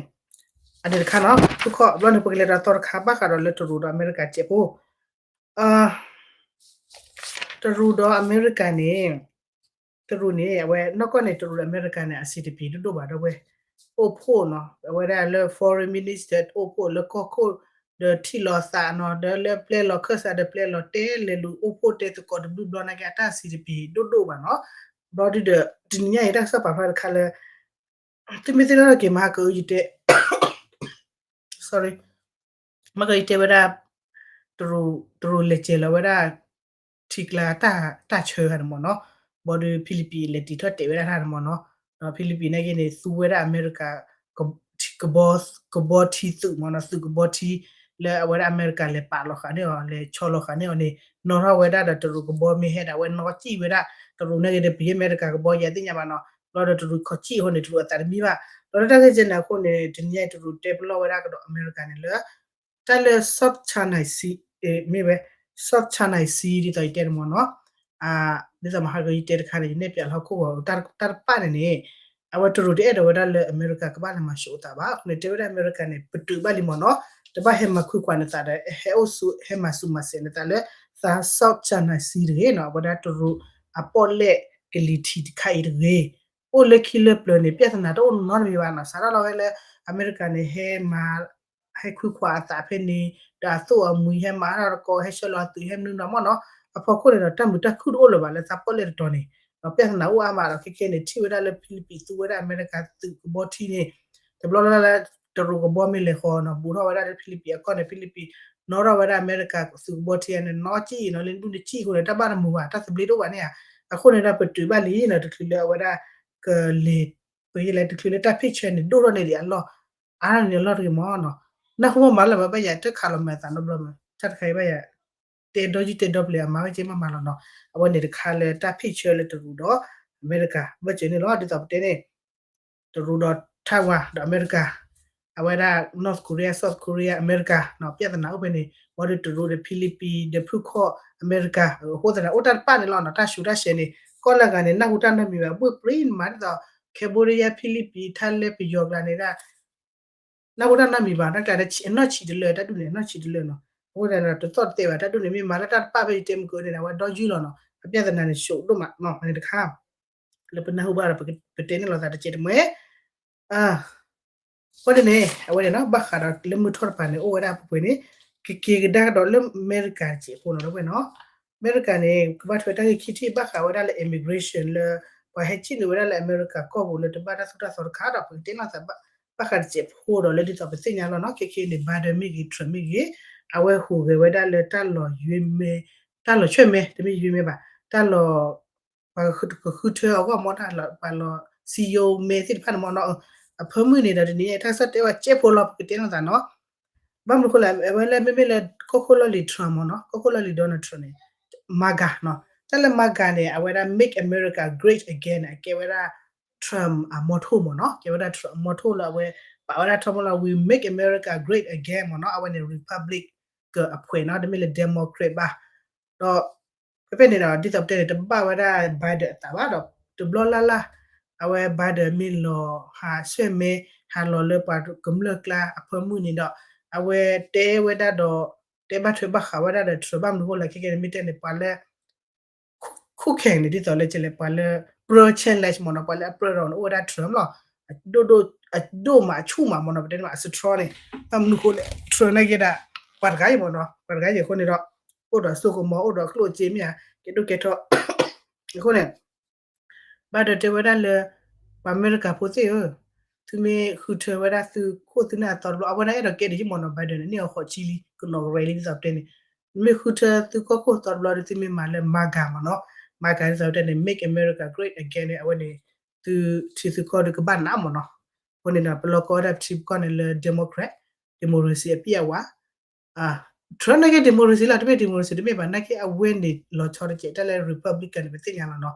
အန့ၣ်တခါနီၤ ဖုခီၣ်ဘျီန့ၣ် ပကလဲၤဒီးသီတခါ ဘၣ်ဃးဒီးလၢတရူးဒီးအမဲရကၤစဲးဖိ တရူးဒီးအမဲရကၤန့ၣ် တရူးန့ၣ် အဝဲနီၢ်ကီၢ်န့ၣ် တရူးဒီးအမဲရကၤန့ၣ် အဆံးတပံၤဒိၣ်ဒိၣ်ဘၣ်ဒီးဝဲ အိၣ်ဖှိၣ်နီၤ အဝဲဒၣ်လၢ foreign minister အိၣ်ဖှိၣ်လၢကီၢ်ခိၣ် ဒီးထံၣ်လီၤသးနီၤ ဒီးလၢပျဲလီၤခၢၣ်စးဒီးပျဲလီၤတဲလဲၤလူၤအိၣ်ဖှိၣ်တဲသကိးတဘျုးဘျီနာ်က့ အတၢ်စံးတပ့ၤဒိၣ်ဒိၣ်ဘၣ်နီၤ. ဘျီဒုဒီး တနံၤညါအံၤတၢ်ကစီၣ်ပာ်ဖျါတခါလၢ သုမ့ၢ်သ့ၣ်နီၣ်ထီၣ်က့ၤ မဟါကယတဲ sorry မဟါကယတဲဝဲဒၣ် တရူး တရူးလဲၤစဲၤလီၤဝဲဒၣ် ထံကျါတၢ်ဆၢဂၤန့ၣ်မ့ၢ်နီၤ. ဘျီဒီး ဖံလံးပံး လဲၤတံာ်ထီၣ်တဲာ်ဝဲဒၣ်တၢ်န့ၣ်မ့ၢ်နီၤ. ဒီးဖံလံးပံးနာ်က့န့ၣ် သူဝဲဒၣ်အမဲရကၤ ကဘီ ကဘီထံသုးမ့ၢ်နီၤ သုးကဘီထံ လၢအဝဲဒၣ်အမဲရကၤလဲၤပာ်လီၤဃာ်န့ၢ်အီၤ လဲၤဆီလီၤဃာ်န့ၢ်အီၤန့ၣ် နီၣ်ထီၣ်ဝဲဒၣ်ဒီးတရူးကဘီမ့ၢ်ဟဲဒၣ်ဝဲနီၣ်ကံၣ်ဝဲဒၣ် တရူးနာ်က့ဒီး ပယဲၢ်အမဲရကၤကဘီယၤသ့ၣ်ညါဘၣ်နီၤ. ဘျီဒီးတရူးခီၣ်ကံၣ်အဃိန့ၣ် တရူးအသးတမံဘၣ်. ဘျီဒီးတၢ်ဂ့ၢ်ကဲန့ၣ်အဃိန့ၣ် တနံၤညါအံၤတရူးတဲပလီၢ်ဝဲဒၣ်ကဒီးအမဲရကၤန့ၣ်လၢ တၢ်လၢ South China Sea မ့ၢ်ဝဲ South China Sea ဒ်သိးယတဲန့ၣ်မ့ၢ်နီၤ. ဒ်သိးမဟါကယတဲတခါန့ၣ် ယနဲၣ်ပၠးလၢဟီၣ်ခိၣ်ဂီၤ တၢ်တပာ်န့ၣ်န့ၣ် အဝဲတရူးတအဲၣ်ဒိးဝဲဒၣ်လၢအမဲရကၤကဘၣ်လဲၤမၤၡိးအသးဘၣ်. အဃိန့ၣ် တဲဝဲဒၣ်အမဲရကၤန့ၣ် ပတုာ်ဘၣ်လံမ့ၢ်နီၤ တဘၣ်ဟဲမၤခွံခွးနသးဒီး ဟဲအိၣ်ဆူ ဟဲမၤဆူးမၤစဲးနသးလၢ South China Sea တဂ့ၤနီၤ အဝဲဒၣ်တရူးအပီၣ်လဲၣ်ကလံၤထံးတခါအံၤတဂ့ၤ. အိၣ်လၢခံလၢပျၢၤန့ၣ် ပြဿနာတအိၣ်နီတမံၤဘၣ်နီၤ. စးထီၣ်လီၤဝဲလၢ အမဲရကၤန့ၣ် ဟဲမၤ ဟဲခွံခွးအသးဖဲန့ၣ် ဒီးအသိၣ်အမှံဟဲမၤထီၣ်တကီ ဟဲဆှၢလီၤအသုး ဟဲမနုၤနီၤမ့ၢ်နီၤ အဖီခိၣ်န့ၣ်ဒီး တၢ်မုာ်တၢ်ခုၣ်တအိၣ်လၢၤဘၣ်လၢသးပီၣ်လဲၣ်တတီၤန့ၣ် ဒီးပြဿနာအိၣ်အါမးဒီး ခဲခဲန့ၣ် ထံၣ်ဝဲဒၣ်လၢဖံလံးပံးသူဝဲဒၣ်အမဲရကၤသုးကဘီထံန့ၣ် တဘျီလၢ်လၢ်လၢ တရူးကဘီမ့ၢ်လဲၤဃီၤနီၤ ဘူးထီၣ်ဝဲဒၣ်လၢဖံလံးပံးအကီၢ်န့ၣ် ဖံလံးပံး နီၣ်ထီၣ်ဝဲဒၣ်အမဲရကၤသုးကဘီထံန့ၣ် နီၣ်ကံၣ်နီၤ လၢဒူၣ်န့ၣ်ကံၣ်အဃိန့ၣ် တၢ်ဘၣ်တမုာ်ဘၣ် တၢ်သဘျ့တအိၣ်ဘၣ်န့ၣ်ဧါ. အဃိန့ၣ်ဒီး ပတုာ်ဘၣ်လံနီၤ တချုးလၢအဝဲဒၣ် ကလဲၤ ပလဲၤတချုးလၢတၢ်ဖ့ၣ်ဆၢန့ၣ် ဒိၣ်ထီၣ်န့ၢ်ဒံးအလီၢ် အါထီၣ်န့ၢ်အလီၢ်တဂ့ၤမ့ၢ်နီၤ. နၢ်ဟူမးမးလၢၤဘၣ် ဘၣ်ယၤတခးလီၤမးအသးနီတဘျီမး တၢ်တခါအံၤဘၣ်ယၤ တဲဒီယုၢ်တဲဒီပျဲၤအမၤဝဲက့မးမးလီၤနီၤ. အဝဲန့ၣ်တခါလၢတၢ်ဖ့ၣ်ဆၢလၢတရူးဒီးအမဲရကၤ ဘၢၣ်စၢၤန့ၣ်လီၤ. ဒ်သိးပတဲန့ၣ် တရူးဒီး Taiwan ဒီးအမဲရကၤ အဝဲဒၣ် North Korea South Korea အမဲရကၤ ပြဿနာအိၣ်ဖဲန့ၣ် ဘၣ်ဒီးတရူးဒီးဖံလံးပံးဒီးဖုခီၣ်အမဲရကၤ အဃိသတးန့ၣ် အိၣ်တၢ်တပာ်န့ၣ်လီၤနီၤ တၢ်ဆူးတၢ်ဆဲးန့ၣ် ကီၢ်လၢဂၤန့ၣ် နၢ်ဟူတၢ်နီတမံၤဘၣ် ဘှ့ၣ်ပြံမးဒ်သိး Cambodia ဖံလံးပံး Thailand ပယီၤကျါန့ၣ်ဒၣ် နၢ်ဟူတၢ်နီတမံၤဘၣ် တၢ်ကျါန့ၣ် အနီၢ်ဆံးတလၢ တၢ်ဒူၣ်န့ၣ် အနီၢ်ဆံးတလၢနီၤ. အဃိသတးန့ၣ် တသီၣ်တသဲဘၣ် တၢ်ဒူၣ်န့ၣ် မ့ၢ်မၤလၢတၢ်တပာ်ဖဲယတဲမုၢ်ကၢန့ၣ် အဝဲဒီယုၢ်လီၤနီၤ အပြဿနာန့ၣ် ဆူးဒိၣ်မးနီၤ မ့ၢ်တခါ လၢပနၢ်ဟူဘၣ်ဒီး ပတဲန့ၣ်လိာ်သးတစဲးတမှဲ အဃိန့ၣ်န့ၣ် အဝဲန့ၣ်နီၤ ဘၣ်ဃးဒီးလၢမုၢ်ထီၣ်တပၤန့ၣ် အိၣ်ဝဲဒၣ်ပှဲၤပှဲၤန့ၣ် ကက့ၤကဒါကဒီးလၢအမဲရကၤတစဲးဖိနီၤ လၢပှဲၤနီၤ အမဲရကၤန့ၣ် ကဘၣ်ထွဲတၢ်ဂ့ၢ်ခံထံၣ် ဘၣ်ဃးဝဲဒၣ်လၢ immigration လၢ ပှၤဟဲစံၣ်နုာ်ဝဲဒၣ်လၢအမဲရကၤကီၢ်ပူၤလၢတဘၣ်တၢ်သိၣ်တၢ်သီတခါဒီး ပကတဲလိာ်သး ဘၣ်ဃးတစဲးဖိဒီးလၢဒ်သိးပသ့ၣ်ညါလီၤနီၤ ခဲခဲန့ၣ် Biden မ့ၢ်ဂ့ၤ Trump မ့ၢ်ဂ့ၤ အဝဲဟူးဂဲၤဝဲဒၣ်လၢတၢ်လီၤယွ့မဲ တၢ်လီၤဆွဲၣ်မဲ တမ့ၢ်ယွ့မဲဘၣ် တၢ်လီၤ ပှၤကဃုထၢအဂီၢ်မ့ၢ်တၢ်လီၤ ပှၤလီၤစံယိၤမဲသ့ၣ်တဖၣ်န့ၣ်မ့ၢ်နီၤ အဖၢမုၢ်န့ၣ်ဒီးတနံၤအံၤ တၢ်ကစီၣ်တဲဝဲစဲးဖိလီၤ ပကတဲလိာ်သးနီၤ ဘၣ်မနုၤအဃိလဲၣ် အဝဲလၢမ့မ့ၢ်လၢကီၢ်ခိၣ်လီၢ်လံၤ Trump မ့ၢ်နီၤ ကီၢ်ခိၣ်လီၢ်လံၤ Donald Trump န့ၣ် MAGA နီၤ တၢ်လၢ MAGA န့ၣ် အဝဲဒၣ် Make America Great Again န့ၣ် အကဲဝဲဒၣ် Trump အမီထိၣ်မ့ၢ်နီၤ ကဲဝဲဒၣ် Trump အမီထိၣ်လၢအဝဲ ပာ်ဝဲဒၣ် Trump လၢ We Make America Great Again မ့ၢ်နီၤ အဝဲန့ၣ် Republic ကအဖွဲ့နီၤ တမ့ၢ်လၢ Democrat ဘၣ် ဒီး ဖဲဖဲန့ၣ်ဒီး ဒ်သိးပတဲန့ၣ် တဘၣ်ဝဲဒၣ် Biden အသးဘၣ်ဒီး တဘျီလၢ်လၢ် အဝဲ Biden မ့ၢ်လီၤဟးဆွဲၣ်မဲ ဟးလီၤလၢပှၤကမျၢၢ်ကျါအဖၢမုၢ်န့ၣ်ဒီး အဝဲတဲဝဲဒၣ်ဒီး တဲဘၣ်ထွဲဘၣ်ဃးဝဲဒၣ်ဒီး Trump ဘၣ်မနုၤအဃိလဲၣ် ခဲကဲန့ၣ် မ့ၢ်တဲန့ၣ် ပှၤလၢ ခုၣ်ခဲန့ၣ် ဒ်သိးလၢကလဲၣ် ပှၤလၢ ပြၢ challenge မ့ၢ်နီၤ ပှၤလၢအပြၢဒီးန့ၣ် အိၣ်ဝဲဒၣ် Trump လီၤ. အဒိၣ်ဒိၣ် အဒိၣ်မးအဆူၣ်မးမ့ၢ်နီၤ ပတဲန့ၣ်မး အ strong န့ၣ် ဘၣ်မနုၤအဃိလဲၣ် Trump နာ်က့ဒၣ် ပှၤတဂၤအံၤမ့ၢ်နီၤ ပှၤတဂၤအံၤအဃိန့ၣ်ဒီး အိၣ်ဒီးစိကမီၤ အိၣ်ဒီးကျိၣ်စ့မ့ၢ်ဧါ ကဲဒိၣ်ကဲထီ အဃိန့ၣ် Biden တဲဝဲဒၣ်လၢ ပှၤအမဲရကၤဖိသ့ၣ်ဧၢ, သုမ့ၢ်ဃုထၢဝဲဒၣ်သုခိၣ်သုနၢ်အသီတဘျီ အဝဲဒၣ်အဲၣ်ဒိးကဲဒ်ယံမ့ၢ်နီၤ Biden န့ၣ် န့ၢ်အီၤဃိးဆံလံ ကနီၤကရဲလံ ဒ်သိးပတဲန့ၣ်, မ့ၢ်ဃုထၢသုကီၢ်ခိၣ်သီတဘျီဒီး သုမ့ၢ်မၤလၢ MAGA မ့ၢ်နီၤ, MAGA ဒ်သိးပတဲန့ၣ် Make America Great Again န့ၣ် အဝဲန့ၣ် သုထံသုကီၢ်ဒီးကဘၣ်နးမ့ၢ်နီၤ, အဃိန့ၣ်ဒီး ပလီၢ်ကီဝဲဒၣ်ပထံပကီၢ်န့ၣ်လၢ democrat, democracy အပြည့်အဝ Trump နာ်က့ democracy လီၤ တမ့ၢ် democracy တမ့ၢ်ဘၣ် နာ်က့အဝဲန့ၣ် လီၤဆီတကဲး တၢ်လၢ Republican န့ၣ် ပသ့ၣ်ညါလီၤနီၤ,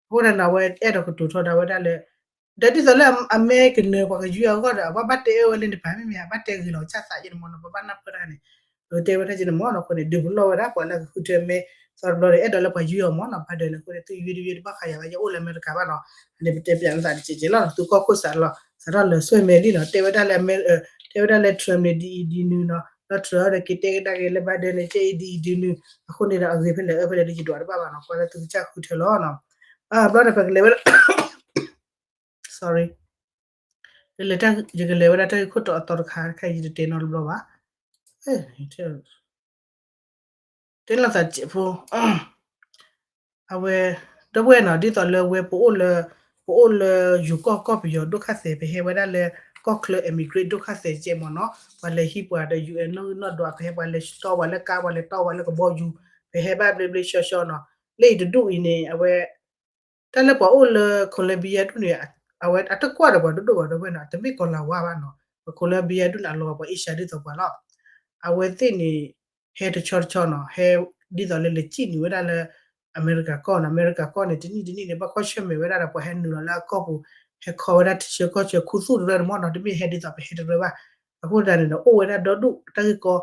အဃိန့ၣ် အဝဲအဲၣ်ဒိးကတိၤထီဒါဝဲဒၣ်လၢ ဒီးဒ်သိးလၢအမဲကနၢၤပှၤကယွံအဂီၢ်ဒီး အဝဲဘၣ်တဲအၢဝဲလၢန့ၣ်တပၤ မ့မ့ၢ် ဘၣ်တဲဂ့ၤလီၤကစၢ်သးယဲန့ၣ်မ့ၢ်နီၤ ပဘၣ်နၢ်ပၢၢ်တၢ်န့ၣ်, တဲဝဲဒၣ်က့န့ၣ်မ့ၢ်နီၤ အဃိန့ၣ် ဒုးပလီၢ်ဝဲဒၣ် ပှၤလၢကဃုထၢမဲ သီတဘျီဒီး အဲၣ်ဒိးလၢပှၤယွံအီၤမ့ၢ်နီၤ Biden န့ၣ် အဃိန့ၣ် သုယွံတယွံတဘၣ်ဃးယၤဘၣ် ယအိၣ်လၢအမဲရကၤဘၣ်နီၤ, အန့ၣ်ပတဲပၠးနသးတကဲးကဲးလီၤ သုကီၢ်ခိၣ်စးလီၤ စးထီၣ်လၢဆွဲၣ်မဲာ်လံနီၤ တဲဝဲဒၣ်လၢ တဲဝဲဒၣ်လၢ Trump န့ၣ် ဒ်အံၤဒ်နုၤနီၤ ဒီး Trump ဒီးက့ၤတဲကဒါက့ၤလၢ Biden န့ၣ် ကဲအံၤဒ်အံၤဒ်နုၤ, အဃိန့ၣ်ဒီး အဂ့ၤဖဲလဲၣ်အၢဖဲလဲၣ်ဒီး ယဒွးတဘၣ်ဘၣ်နီၤ ကွၢ်လၢသုကစၢ်ဃုထၢလီၤနီၤ, ဘျီန့ၣ် ပကလဲၤဝဲဒၣ် sorry ကလဲၤတၢ် ယကလဲၤဝဲဒၣ်တၢ်ဂ့ၢ်ခိၣ်တီအသီတခါ တခါအံၤယတတဲနီတဘျီဘၣ်, တဲလိာ်သးစဲးဖိ အဝဲ ဒီပုၢ်ဝဲၢ်နီၤ ဒ်သိးလၢဝဲပအိၣ်လၢ ပအိၣ်လၢယိၤကီၢ်ကီၢ်ပယီၤဒိၣ်ခါသဲး ပဟဲဝဲဒၣ်လၢ ကီၢ်ချၢ immigrant ဒိၣ်ခါသဲးကဲမ့ၢ်နီၤ ပှၤလဲၤဟံးပှၤဒီး ယူၣ်အဲၣ် နီၣ်ဂံၢ်နီၣ်ဒွး ပဟဲပှၤလဲၤတီပှၤလၢကါ ပှၤလဲၤတီပှၤလၢကဘီယူၤ ပဟဲဘၣ်ဘျ့ဘျ့ဆှီဆှီနီၤ လၢအံၤတဒူၣ်အံၤန့ၣ် အဝဲ တၢ်လၢပှၤအိၣ်လၢ Colombia ဒူၣ်န့ၣ် အဝဲအတကွၢ်ဒီးပှၤဒိၣ်ဒိၣ်ဘၣ်ဒီပုၢ်ဝဲၢ်နီၤ တမ့ၢ်ကီၤလၤဝါဘၣ်နီၤ ပ Colombia ဒူၣ်န့ၣ် အလီၤပှၤ Asia ဒ်သိးပှၤလီၤ အဝဲသ့ၣ်န့ၣ် ဟဲတဆီတဆီနီၤ ဟဲဒ်သိးလၢလဲၤစံၣ်နုာ်ဝဲဒၣ်လၢ အမဲရကၤကီၢ်နီၤ အမဲရကၤကီၢ်န့ၣ် တနံၣ်တနံၣ်န့ၣ် ဘၣ်ကွၢ်ဆၢၣ်မဲာ်ဝဲဒၣ်ဒီးပှၤဟဲနုာ်လီၤလၢအကီၢ်ပူၤ ဟဲခီဝဲဒၣ်ထံဆၢကီၢ်ဆၢခူသူၣ်တရၢန့ၣ်မ့ၢ်နီၤ တမ့ၢ်ဟဲဒ်သိးပဟဲတရၢဘၣ် အဃိသတးန့ၣ်ဒီး အိၣ်ဝဲဒၣ်ဒီဒူၣ်တၢ်ဂ့ၢ်ကီ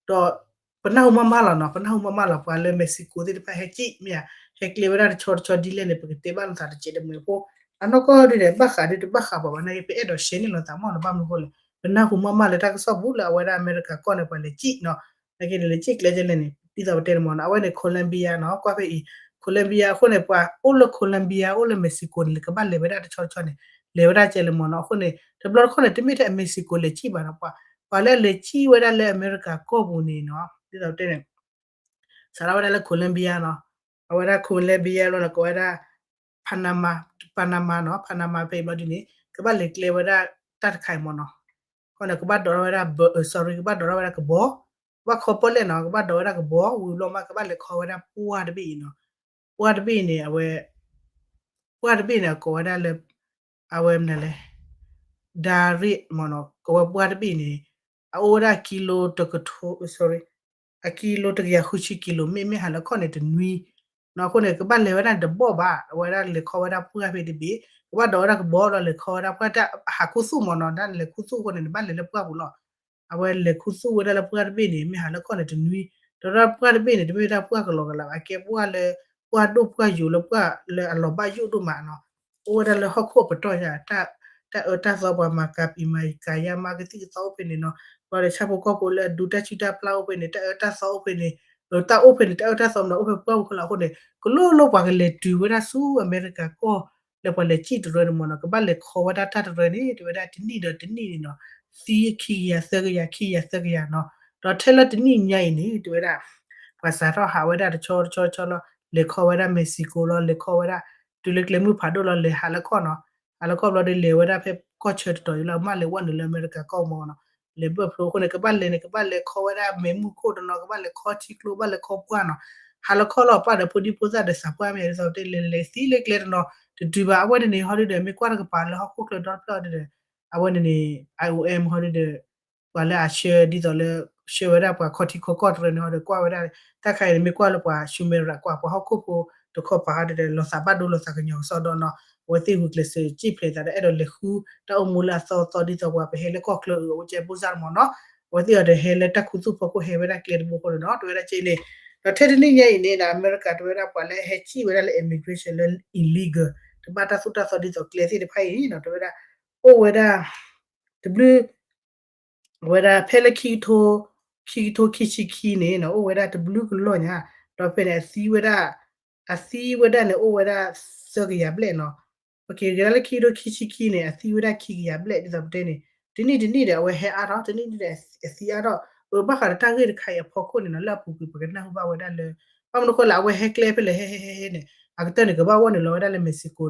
ဒီး ပနၢ်ဟူမးမးလီၤနီၤ ပနၢ်ဟူမးမးလီၤ ပှၤလၢ Mexico သ့ၣ်တဖၣ်ဟဲစံၣ်မ့ၢ်ဧါ ဟဲကျဲဝဲဒၣ်တဆီတဆီဒ်လဲၣ်န့ၣ် ပကတဲဘၣ်လိာ်သးတစဲးတမှဲၤဖိ အနီၢ်ကီၢ်ဒ်န့ၣ် ဘၣ်ဃးဒ်တဘၣ်ဃးပှၤဘၣ်နာ်က့ ပအဲၣ်ဒိး share န့ၢ်လိာ်သးမ့ၢ်နီၤ ဘၣ်မနုၤအဃိလဲၣ် ပနၢ်ဟူမးမးလၢတၢ်ကစီၣ်ပူၤလၢအဝဲဒၣ်အမဲရကၤကီၢ်န့ၣ် ပှၤလဲၤစံၣ်နီၤ နာ်က့န့ၣ် လဲၤစံၣ်ကျဲကဲလဲၣ်န့ၣ် ဒ်သိးပတဲန့ၣ်မ့ၢ်နီၤ အဝဲန့ၣ် Colombia နီၤ ကွၢ်ဖဲအံၤ Colombia အဃိန့ၣ် ပှၤအိၣ်လၢ Colombia အိၣ်လၢ Mexico န့ၣ် ကဘၣ်လဲၤဝဲဒၣ်တဆီတဆီန့ၣ် လဲၤဝဲဒၣ်ကဲလၢမ့ၢ်နီၤ အဃိန့ၣ် တဘျီတခီၣ်န့ၣ် တမ့ၢ်ထဲအ Mexico လဲၤစံၣ်ဘၣ်နီၤ ပှၤ ပှၤလၢလဲၤစံၣ်ဝဲဒၣ်လၢအမဲရကၤကီၢ်ပူၤန့ၣ်နီၤ ဒ်သိးပတဲန့ၣ် စးထီၣ်ဝဲဒၣ်လၢ Colombia နီၤ အဝဲဒၣ် Colombia လီၤန့ၣ် ကိးဝဲဒၣ် Panama Panama နီၤ Panama ဖဲအံၤဘျီဒ်န့ၣ် ကဘၣ်လဲၤကျဲဝဲဒၣ်တၢ်တခါအံၤမ့ၢ်နီၤ အဃိန့ၣ် ကဘၣ်ဒိးထီၣ်ဝဲဒၣ် sorry ကဘၣ်ဒိးထီၣ်ဝဲဒၣ်ကဘီ ကဘၣ်ခီပီၣ်လဲၣ်နီၤ ကဘၣ်ဒိးဝဲဒၣ်ကဘီ ဝံၤဘျီမး ကဘၣ်လဲၤခီဝဲဒၣ်ပှၢ်တဘ့ၣ်အံၤနီၤ ပှၢ်တဘ့ၣ်အံၤန့ၣ် အဝဲ ပှၢ်တဘ့ၣ်န့ၣ် အကိးဝဲဒၣ်လၢ အဝဲမနုၤလဲၣ် ဒါရ့ၣ်မ့ၢ်နီၤ ကိးဝဲပှၢ်တဘ့ၣ်န့ၣ် အအိၣ်ဝဲဒၣ်ကံလိတကထိ sorry အကံလိတကယၤဃုဆံကံလိ မ့မ့ၢ်ဟးလၢခီၣ်န့ၣ်တနွံ နီၤ အဃိန့ၣ် ကဘၣ်လဲၤဝဲဒၣ်န့ၣ်တဘီၣ်ဘၣ် အဝဲဒၣ်လဲၤခီဝဲဒၣ်ပှၢ်ဖဲတဘ့ၣ် ကဘၣ်ဒိးဝဲဒၣ်ကဘီလီၤ လဲၤခီဝဲဒၣ်ပှၢ်တၢ်ဟးခူသူၣ်မ့ၢ်နီၤ ဒၣ်လဲၤခူသူၣ်အဃိန့ၣ် နဘၣ်လဲၤလၢပှၢ်ပူၤလီၤ အဝဲလဲၤခူသူၣ်ဝဲဒၣ်လၢပှၢ်တဘ့ၣ်န့ၣ် မ့ၢ်ဟးလၢခီၣ်န့ၣ်တနွံ ဒီးပှၢ်တဘ့ၣ်န့ၣ် တမ့ၢ်ဝဲဒၣ်ပှၢ်ကလီကလးဘၣ် အကဲပှၢ်လၢ ပှၢ်ဒိၣ်ပှၢ်ယိာ်လၢပှၢ်လၢအလီၤဘၣ်ယိၣ်ဒိၣ်မးနီၤ အိၣ်ဝဲဒၣ်လၢဟီၣ်ခိၣ်အပတီၢ်ယါ တၢ်အၢတၢ်သီပှၤမၤကၤပံၤမၤကၤယါမါကသံၣ်ကသီအိၣ်ဖဲန့ၣ်နီၤ ပှၤဒီးဆၣ်ဖိကီၢ်ဖိလၢအဒူတၢ်ဆူၣ်တၢ်ပျၢ်အိၣ်ဖဲန့ၣ် တၢ်အၢတၢ်သီအိၣ်ဖဲန့ၣ် တၢ်အိၣ်ဖဲန့ၣ် တၢ်အၢတၢ်သီမ့ၢ်ဒီးအိၣ်ဖဲပှၢ်ပူၤခဲလၢာ်အဃိန့ၣ် ကလိၣ်လိၣ်ပှၤကလဲၤတုၤဝဲဒၣ်ဆူအမဲရကၤကီၢ် လၢပှၤလဲၤစံၣ်တရၢန့ၣ်မ့ၢ်နီၤ ကဘၣ်လဲၤခီဝဲဒၣ်တၢ်တရၢန့ၣ် တဲဝဲဒၣ်တနံၣ်ဒီးတနံၣ်န့ၣ်နီၤ သံခံကယၤသၢကယၤ ခံကယၤသၢကယၤနီၤ ဒီးထဲလၢတနံၣ်ညါအံၤန့ၣ် တဲဝဲဒၣ် ပှၤစးထီၣ်ဟးဝဲဒၣ်တဆီတဆီတဆီလီၤ လဲၤခီဝဲဒၣ် Mexico လီၤ လဲၤခီဝဲဒၣ် တုၤလၢကျဲမုၢ်ဖးဒိၣ်လီၤ လဲၤဟးလၢခီၣ်နီၤ ဟးလၢခီၣ်ဘျီဒီးလဲၤဝဲဒၣ်ဖဲကီၢ်ဆၢတတီၤအံၤလီၤ မ့ၢ်လဲၤဝဲနုာ်လၢအမဲရကၤကီၢ်မ့ၢ်နီၤ လဲၤဘၢၣ်ဖျိအဃိန့ၣ် ကဘၣ်လဲၤန့ၣ် ကဘၣ်လဲၤခီဝဲဒၣ်မဲးမုၢ်ခိၣ်တနီၤ ကဘၣ်လဲၤခီထံကျိ ဘၣ်လဲၤခီပှၢ်နီၤ ဟးလၢခီၣ်လီၤပၢ်ဒီးဖိဒံဖိသၣ်ဒီးသးပှၢ်မ့ၢ်ဒ်သိးတဲလဲၤလဲၤသံလၢကျဲတနီၤ တတုၤဘၣ် အဝဲန့ၣ်န့ၣ် ဟီဒုဒီး မ့ၢ်ကွၢ်တကပၤလၢဟီၣ်ခိၣ်ချၢဒီတဖျၢၣ်ဒီး အဝဲန့ၣ်န့ၣ် IOM ဟီဒုဒီး ပှၤလၢအဆှၢဒ်သိးလၢ ဆှၢဝဲဒၣ်ပှၤခီထံခီကီၢ်တရၢန့ၣ်ဟီဒီး ကွၢ်ဝဲဒၣ် တၢ်ခါအံၤန့ၣ် မ့ၢ်ကွၢ်လၢပှၤ Sumatra ကွၢ်ပှၤဟီၣ်ခိၣ်ဖိတခီပၤဟီဒုဒီး လီၤသးဘၣ်ဒိလီၤသးကညီၤကစီဒီနီၤ အဝဲသ့ၣ်ဂုာ်ကျဲးစၢးစံၣ်ဖျဲးသးဒီး အဲၣ်ဒိးလဲၤဃုတၢ်အိၣ်မူလၢအသီသီဒ်သိးပှၤပဟဲလၢကီၢ်ချၢအုးအအိၣ်ကဲဖိစၢ်မ့ၢ်နီၤ အဝဲသ့ၣ်အီၤဒီးဟဲလၢတၢ်ခူသူၣ်ဖီခိၣ်ဟဲဝဲဒၣ်ကျဲတဘိဃိန့ၣ်နီၤ တဲဝဲဒၣ်က့န့ၣ် ဒီးထဲတနံၣ်ညါအံၤန့ၣ်ဒီး အမဲရကၤတဲဝဲဒၣ်ပှၤလၢဟဲစံၣ်ဝဲဒၣ်လၢ immigration လၢ illegal တဘၣ်တၢ်သိၣ်တၢ်သီဒ်သိးကျဲသ့ၣ်တဖၣ်အံၤနီၤ တဲဝဲဒၣ် အိၣ်ဝဲဒၣ် တဘျုး အဝဲဒၣ်ဖဲလၢခံကထိ ခံကထိခံဆံခံန့ၣ်နီၤ အိၣ်ဝဲဒၣ်တဘျုးကလီၢ်ညါ ဒီးဖဲန့ၣ်အသံဝဲဒၣ် အသံဝဲဒၣ်န့ၣ်အိၣ်ဝဲဒၣ်သၢကယၤဘျဲၣ်နီၤ ဂ့ၤဒၣ်လၢခံကထိခံဆံခံန့ၣ် အသံဝဲဒၣ်ခံကယၤဘျဲၣ်ဒ်သိးပတဲန့ၣ် တနံၣ်တနံၣ်ဒီးအဝဲဟဲအါထီၣ် တနံၣ်တနံၣ်ဒီးအသံအါထီၣ် အဘၣ်ဃးဒီးတၢ်ဂ့ၢ်တခါအံၤအဖီခိၣ်န့ၣ်နီၤ လၢအပူၤကွံာ်ပကနၢ်ဟူဘၣ်ဝဲဒၣ်လၢ ဘၣ်မနုၤဃိလၢ အဝဲဟဲကျဲဖဲလဲၣ်ဟဲဟဲဟဲဟဲန့ၣ် အကတၢၢ်န့ၣ် ကဘၣ်ဝဲနုာ်လီၤဝဲဒၣ်လၢ Mexico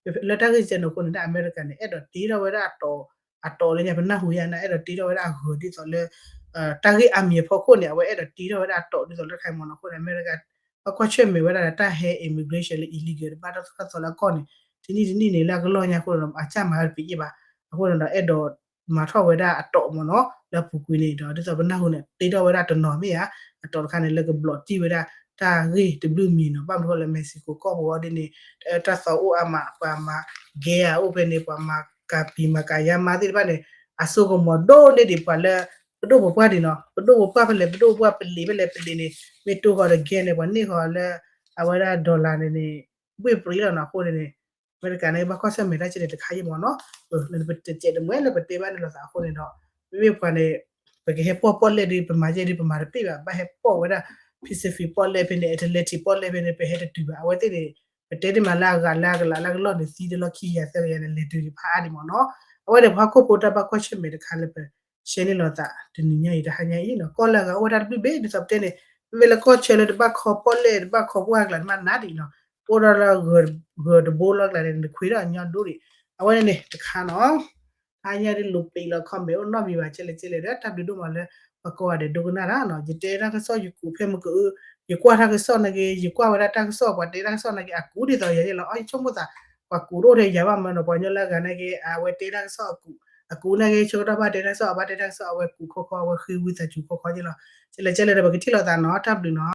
ဒီး လၢတၢ်ဂ့ၢ်ကဲန့ၣ်အဃိန့ၣ် ဒၣ်အမဲရကၤန့ၣ် အဲၣ်ဒိးတ့ထီၣ်ဝဲဒၣ်အတီး အတီးလၢညါ ပနၢ်ဟူယါန့ၣ် အဲၣ်ဒိးတ့ထီၣ်ဝဲဒၣ်အဂၢၤဒ်သိးလၢ တၢ်ဂ့ၢ်အါမံၤအဖီခိၣ်န့ၣ် အဝဲအဲၣ်ဒိးတ့ထီၣ်ဝဲဒၣ်အတီးဒ်သိးလၢတခါအံၤမ့ၢ်နီၤ အဃိန့ၣ် အမဲရကၤ ဘၣ်ကွၢ်ဆၢၣ်မဲာ်ဝဲဒၣ်ဒီးတၢ်ဟဲ immigration လၢ illegal တဘၣ်တၢ်သိၣ်တၢ်သီလၢအကီၢ်န့ၣ် တနံၣ်တနံၣ်န့ၣ် လၢအကလီၢ်ညါအဃိဒီး အစၢ်မၤတပံၤယ့ၣ်ဘၣ် အဃိန့ၣ်ဒီး အဲၣ်ဒိးမၤထီၣ်ဝဲဒၣ်အတီးမ့ၢ်နီၤ လၢအပူၤကွံာ်န့ၣ်ဒီး ဒ်သိးပနၢ်ဟူန့ၣ် တ့ထီၣ်ဝဲဒၣ်တနီၤမ့ၢ်ဧါ အတီးတခါန့ၣ် လၢကဘျီးတံၢ်ဝဲဒၣ် တၢ်ဂ့ၢ်တဘျုးမံၤနီၤ ဘၣ်မနုၤဃိလၢ Mexico ကီၢ်ပူၤအီၤဒ်န့ၣ် တၢ်အၢတၢ်သီအိၣ်အါမး ပှၤမၤကဲဧါအိၣ်ဖဲန့ၣ် ပှၤမၤကၤပံၤမၤကၤယါမါသ့ၣ်တဖၣ်န့ၣ် အစိကမီၤဒိၣ်န့ၢ်ဒံးပှၤလၢ ပဒိၣ်ပပှၢ်ဒံးနီၤ ပဒိၣ်ပပှၢ်ဖဲလဲၣ် ပဒိၣ်ပပှၢ်ပလံၤဖဲလဲၣ်ပလံၤန့ၣ် မ့ၢ်တိၢ်ဃီၤဒီးကဲန့ၣ် ပှၤန့ၢ်ဃီၤလၢ အဝဲဒၣ် dollar န့ၣ်န့ၣ် ဘှ့ၣ်ပြံလီၤနီၤ အဃိန့ၣ်န့ၣ် အမဲရကၤန့ၣ် ဘၣ်ကွၢ်ဆၢၣ်မဲာ်တၢ်ကဲန့ၣ်တခါအံၤမ့ၢ်နီၤ လၢပတစဲးတမှဲလၢပတဲဘၣ်န့ၣ်လိာ်သးအဃိန့ၣ်ဒီး မ့မ့ၢ်ပှၤန့ၣ် ပကဟဲပီၢ်ပီၣ်လဲၣ်ဒီး ပမၤယဲၢ်ဒီး ပမၤတပ့ၢ်ဘၣ် ဘၣ်ဟဲပီၣ်ဝဲဒၣ် Pacific ပီၣ်လဲၣ်ဖဲန့ၣ် Atlantic ပီၣ်လဲၣ်ဖဲန့ၣ် ပဟဲတတုၤဘၣ် အဝဲသ့ၣ်န့ၣ် ပတဲဒ်မးလၢအဂၤလၢအကလးလၢအကလီၢ်န့ၣ် သံတလီၢ်ခံကယၤသၢကယၤန့ၣ် လဲၤတုၤဒံးဖးအါဒံးမ့ၢ်နီၤ အဝဲန့ၣ် ပှၤဟီၣ်ခိၣ်ဖိတၢ်ဘၣ်ကွၢ်ဆၢၣ်မဲာ်တခါလၢပ share န့ၢ်လိာ်သး တနံၤညါအံၤ တဟါညါအံၤနီၤ. ကီၢ်လၢအဂၤအိၣ်ဝဲဒၣ်တဘျုးဘ့ၣ် ဒ်သိးပတဲန့ၣ် မ့မ့ၢ်လၢကီၢ်ဆၢလၢတဘၣ်ခီပီၣ်လဲၣ် တဘၣ်ခီပှၢ်အကျါန့ၣ် မ့ၢ်နးဒံးနီၤ, အိၣ်ဒီးလၢ ဂၢၤတဘိလီၤအကျါန့ၣ် နခွံးထီၣ်ညီဒိၣ်ဒံး. အဝဲန့ၣ်န့ၣ် တခါနီၤ တဟါညါဒ်လူၤပျံၤလီၤ comment အိၣ်နီတမံၤဘၣ် ကဲလဲၣ်ကဲလဲၣ်ဒီး တၢ်ဘျုးဒိၣ်မးလၢ ပှၤကိးဂၤဒဲးဒိကနၣ်တၢ်နီၤ. ယတဲတၢ်ကစီၣ် ယကူးဖဲမုၢ်ကအု ယကွၢ်တၢ်ကစီၣ်နာ်က့ ယကွၢ်ဝဲဒၣ်တၢ်ကစီၣ် ပှၤတဲတၢ်ကစီၣ်နာ်က့ အကူးဒ်သိးယၤယဲလီၤ. အီ ယဆိကမိၣ်သး ပှၤကူးတအိၣ်ထဲယၤဘၣ်မးနီၤ, ပှၤကညီလၢအဂၤနာ်က့ အဝဲတဲတၢ်ကစီၣ်အကူး အကူးနာ်က့ ဆၢကတီၢ်ဘၣ်တဲတၢ်ကစီၣ် အဘၣ်တဲတၢ်ကစီၣ် အဝဲကူးခီခီ အဝဲဃ့ဝံသးစူၤခီခီယဲလီၤ. ကဲလဲၣ်ကဲလဲၣ်ဒီး ပကထံၣ်လိာ်သးနီၤ တၢ်ဘျုးနီၤ.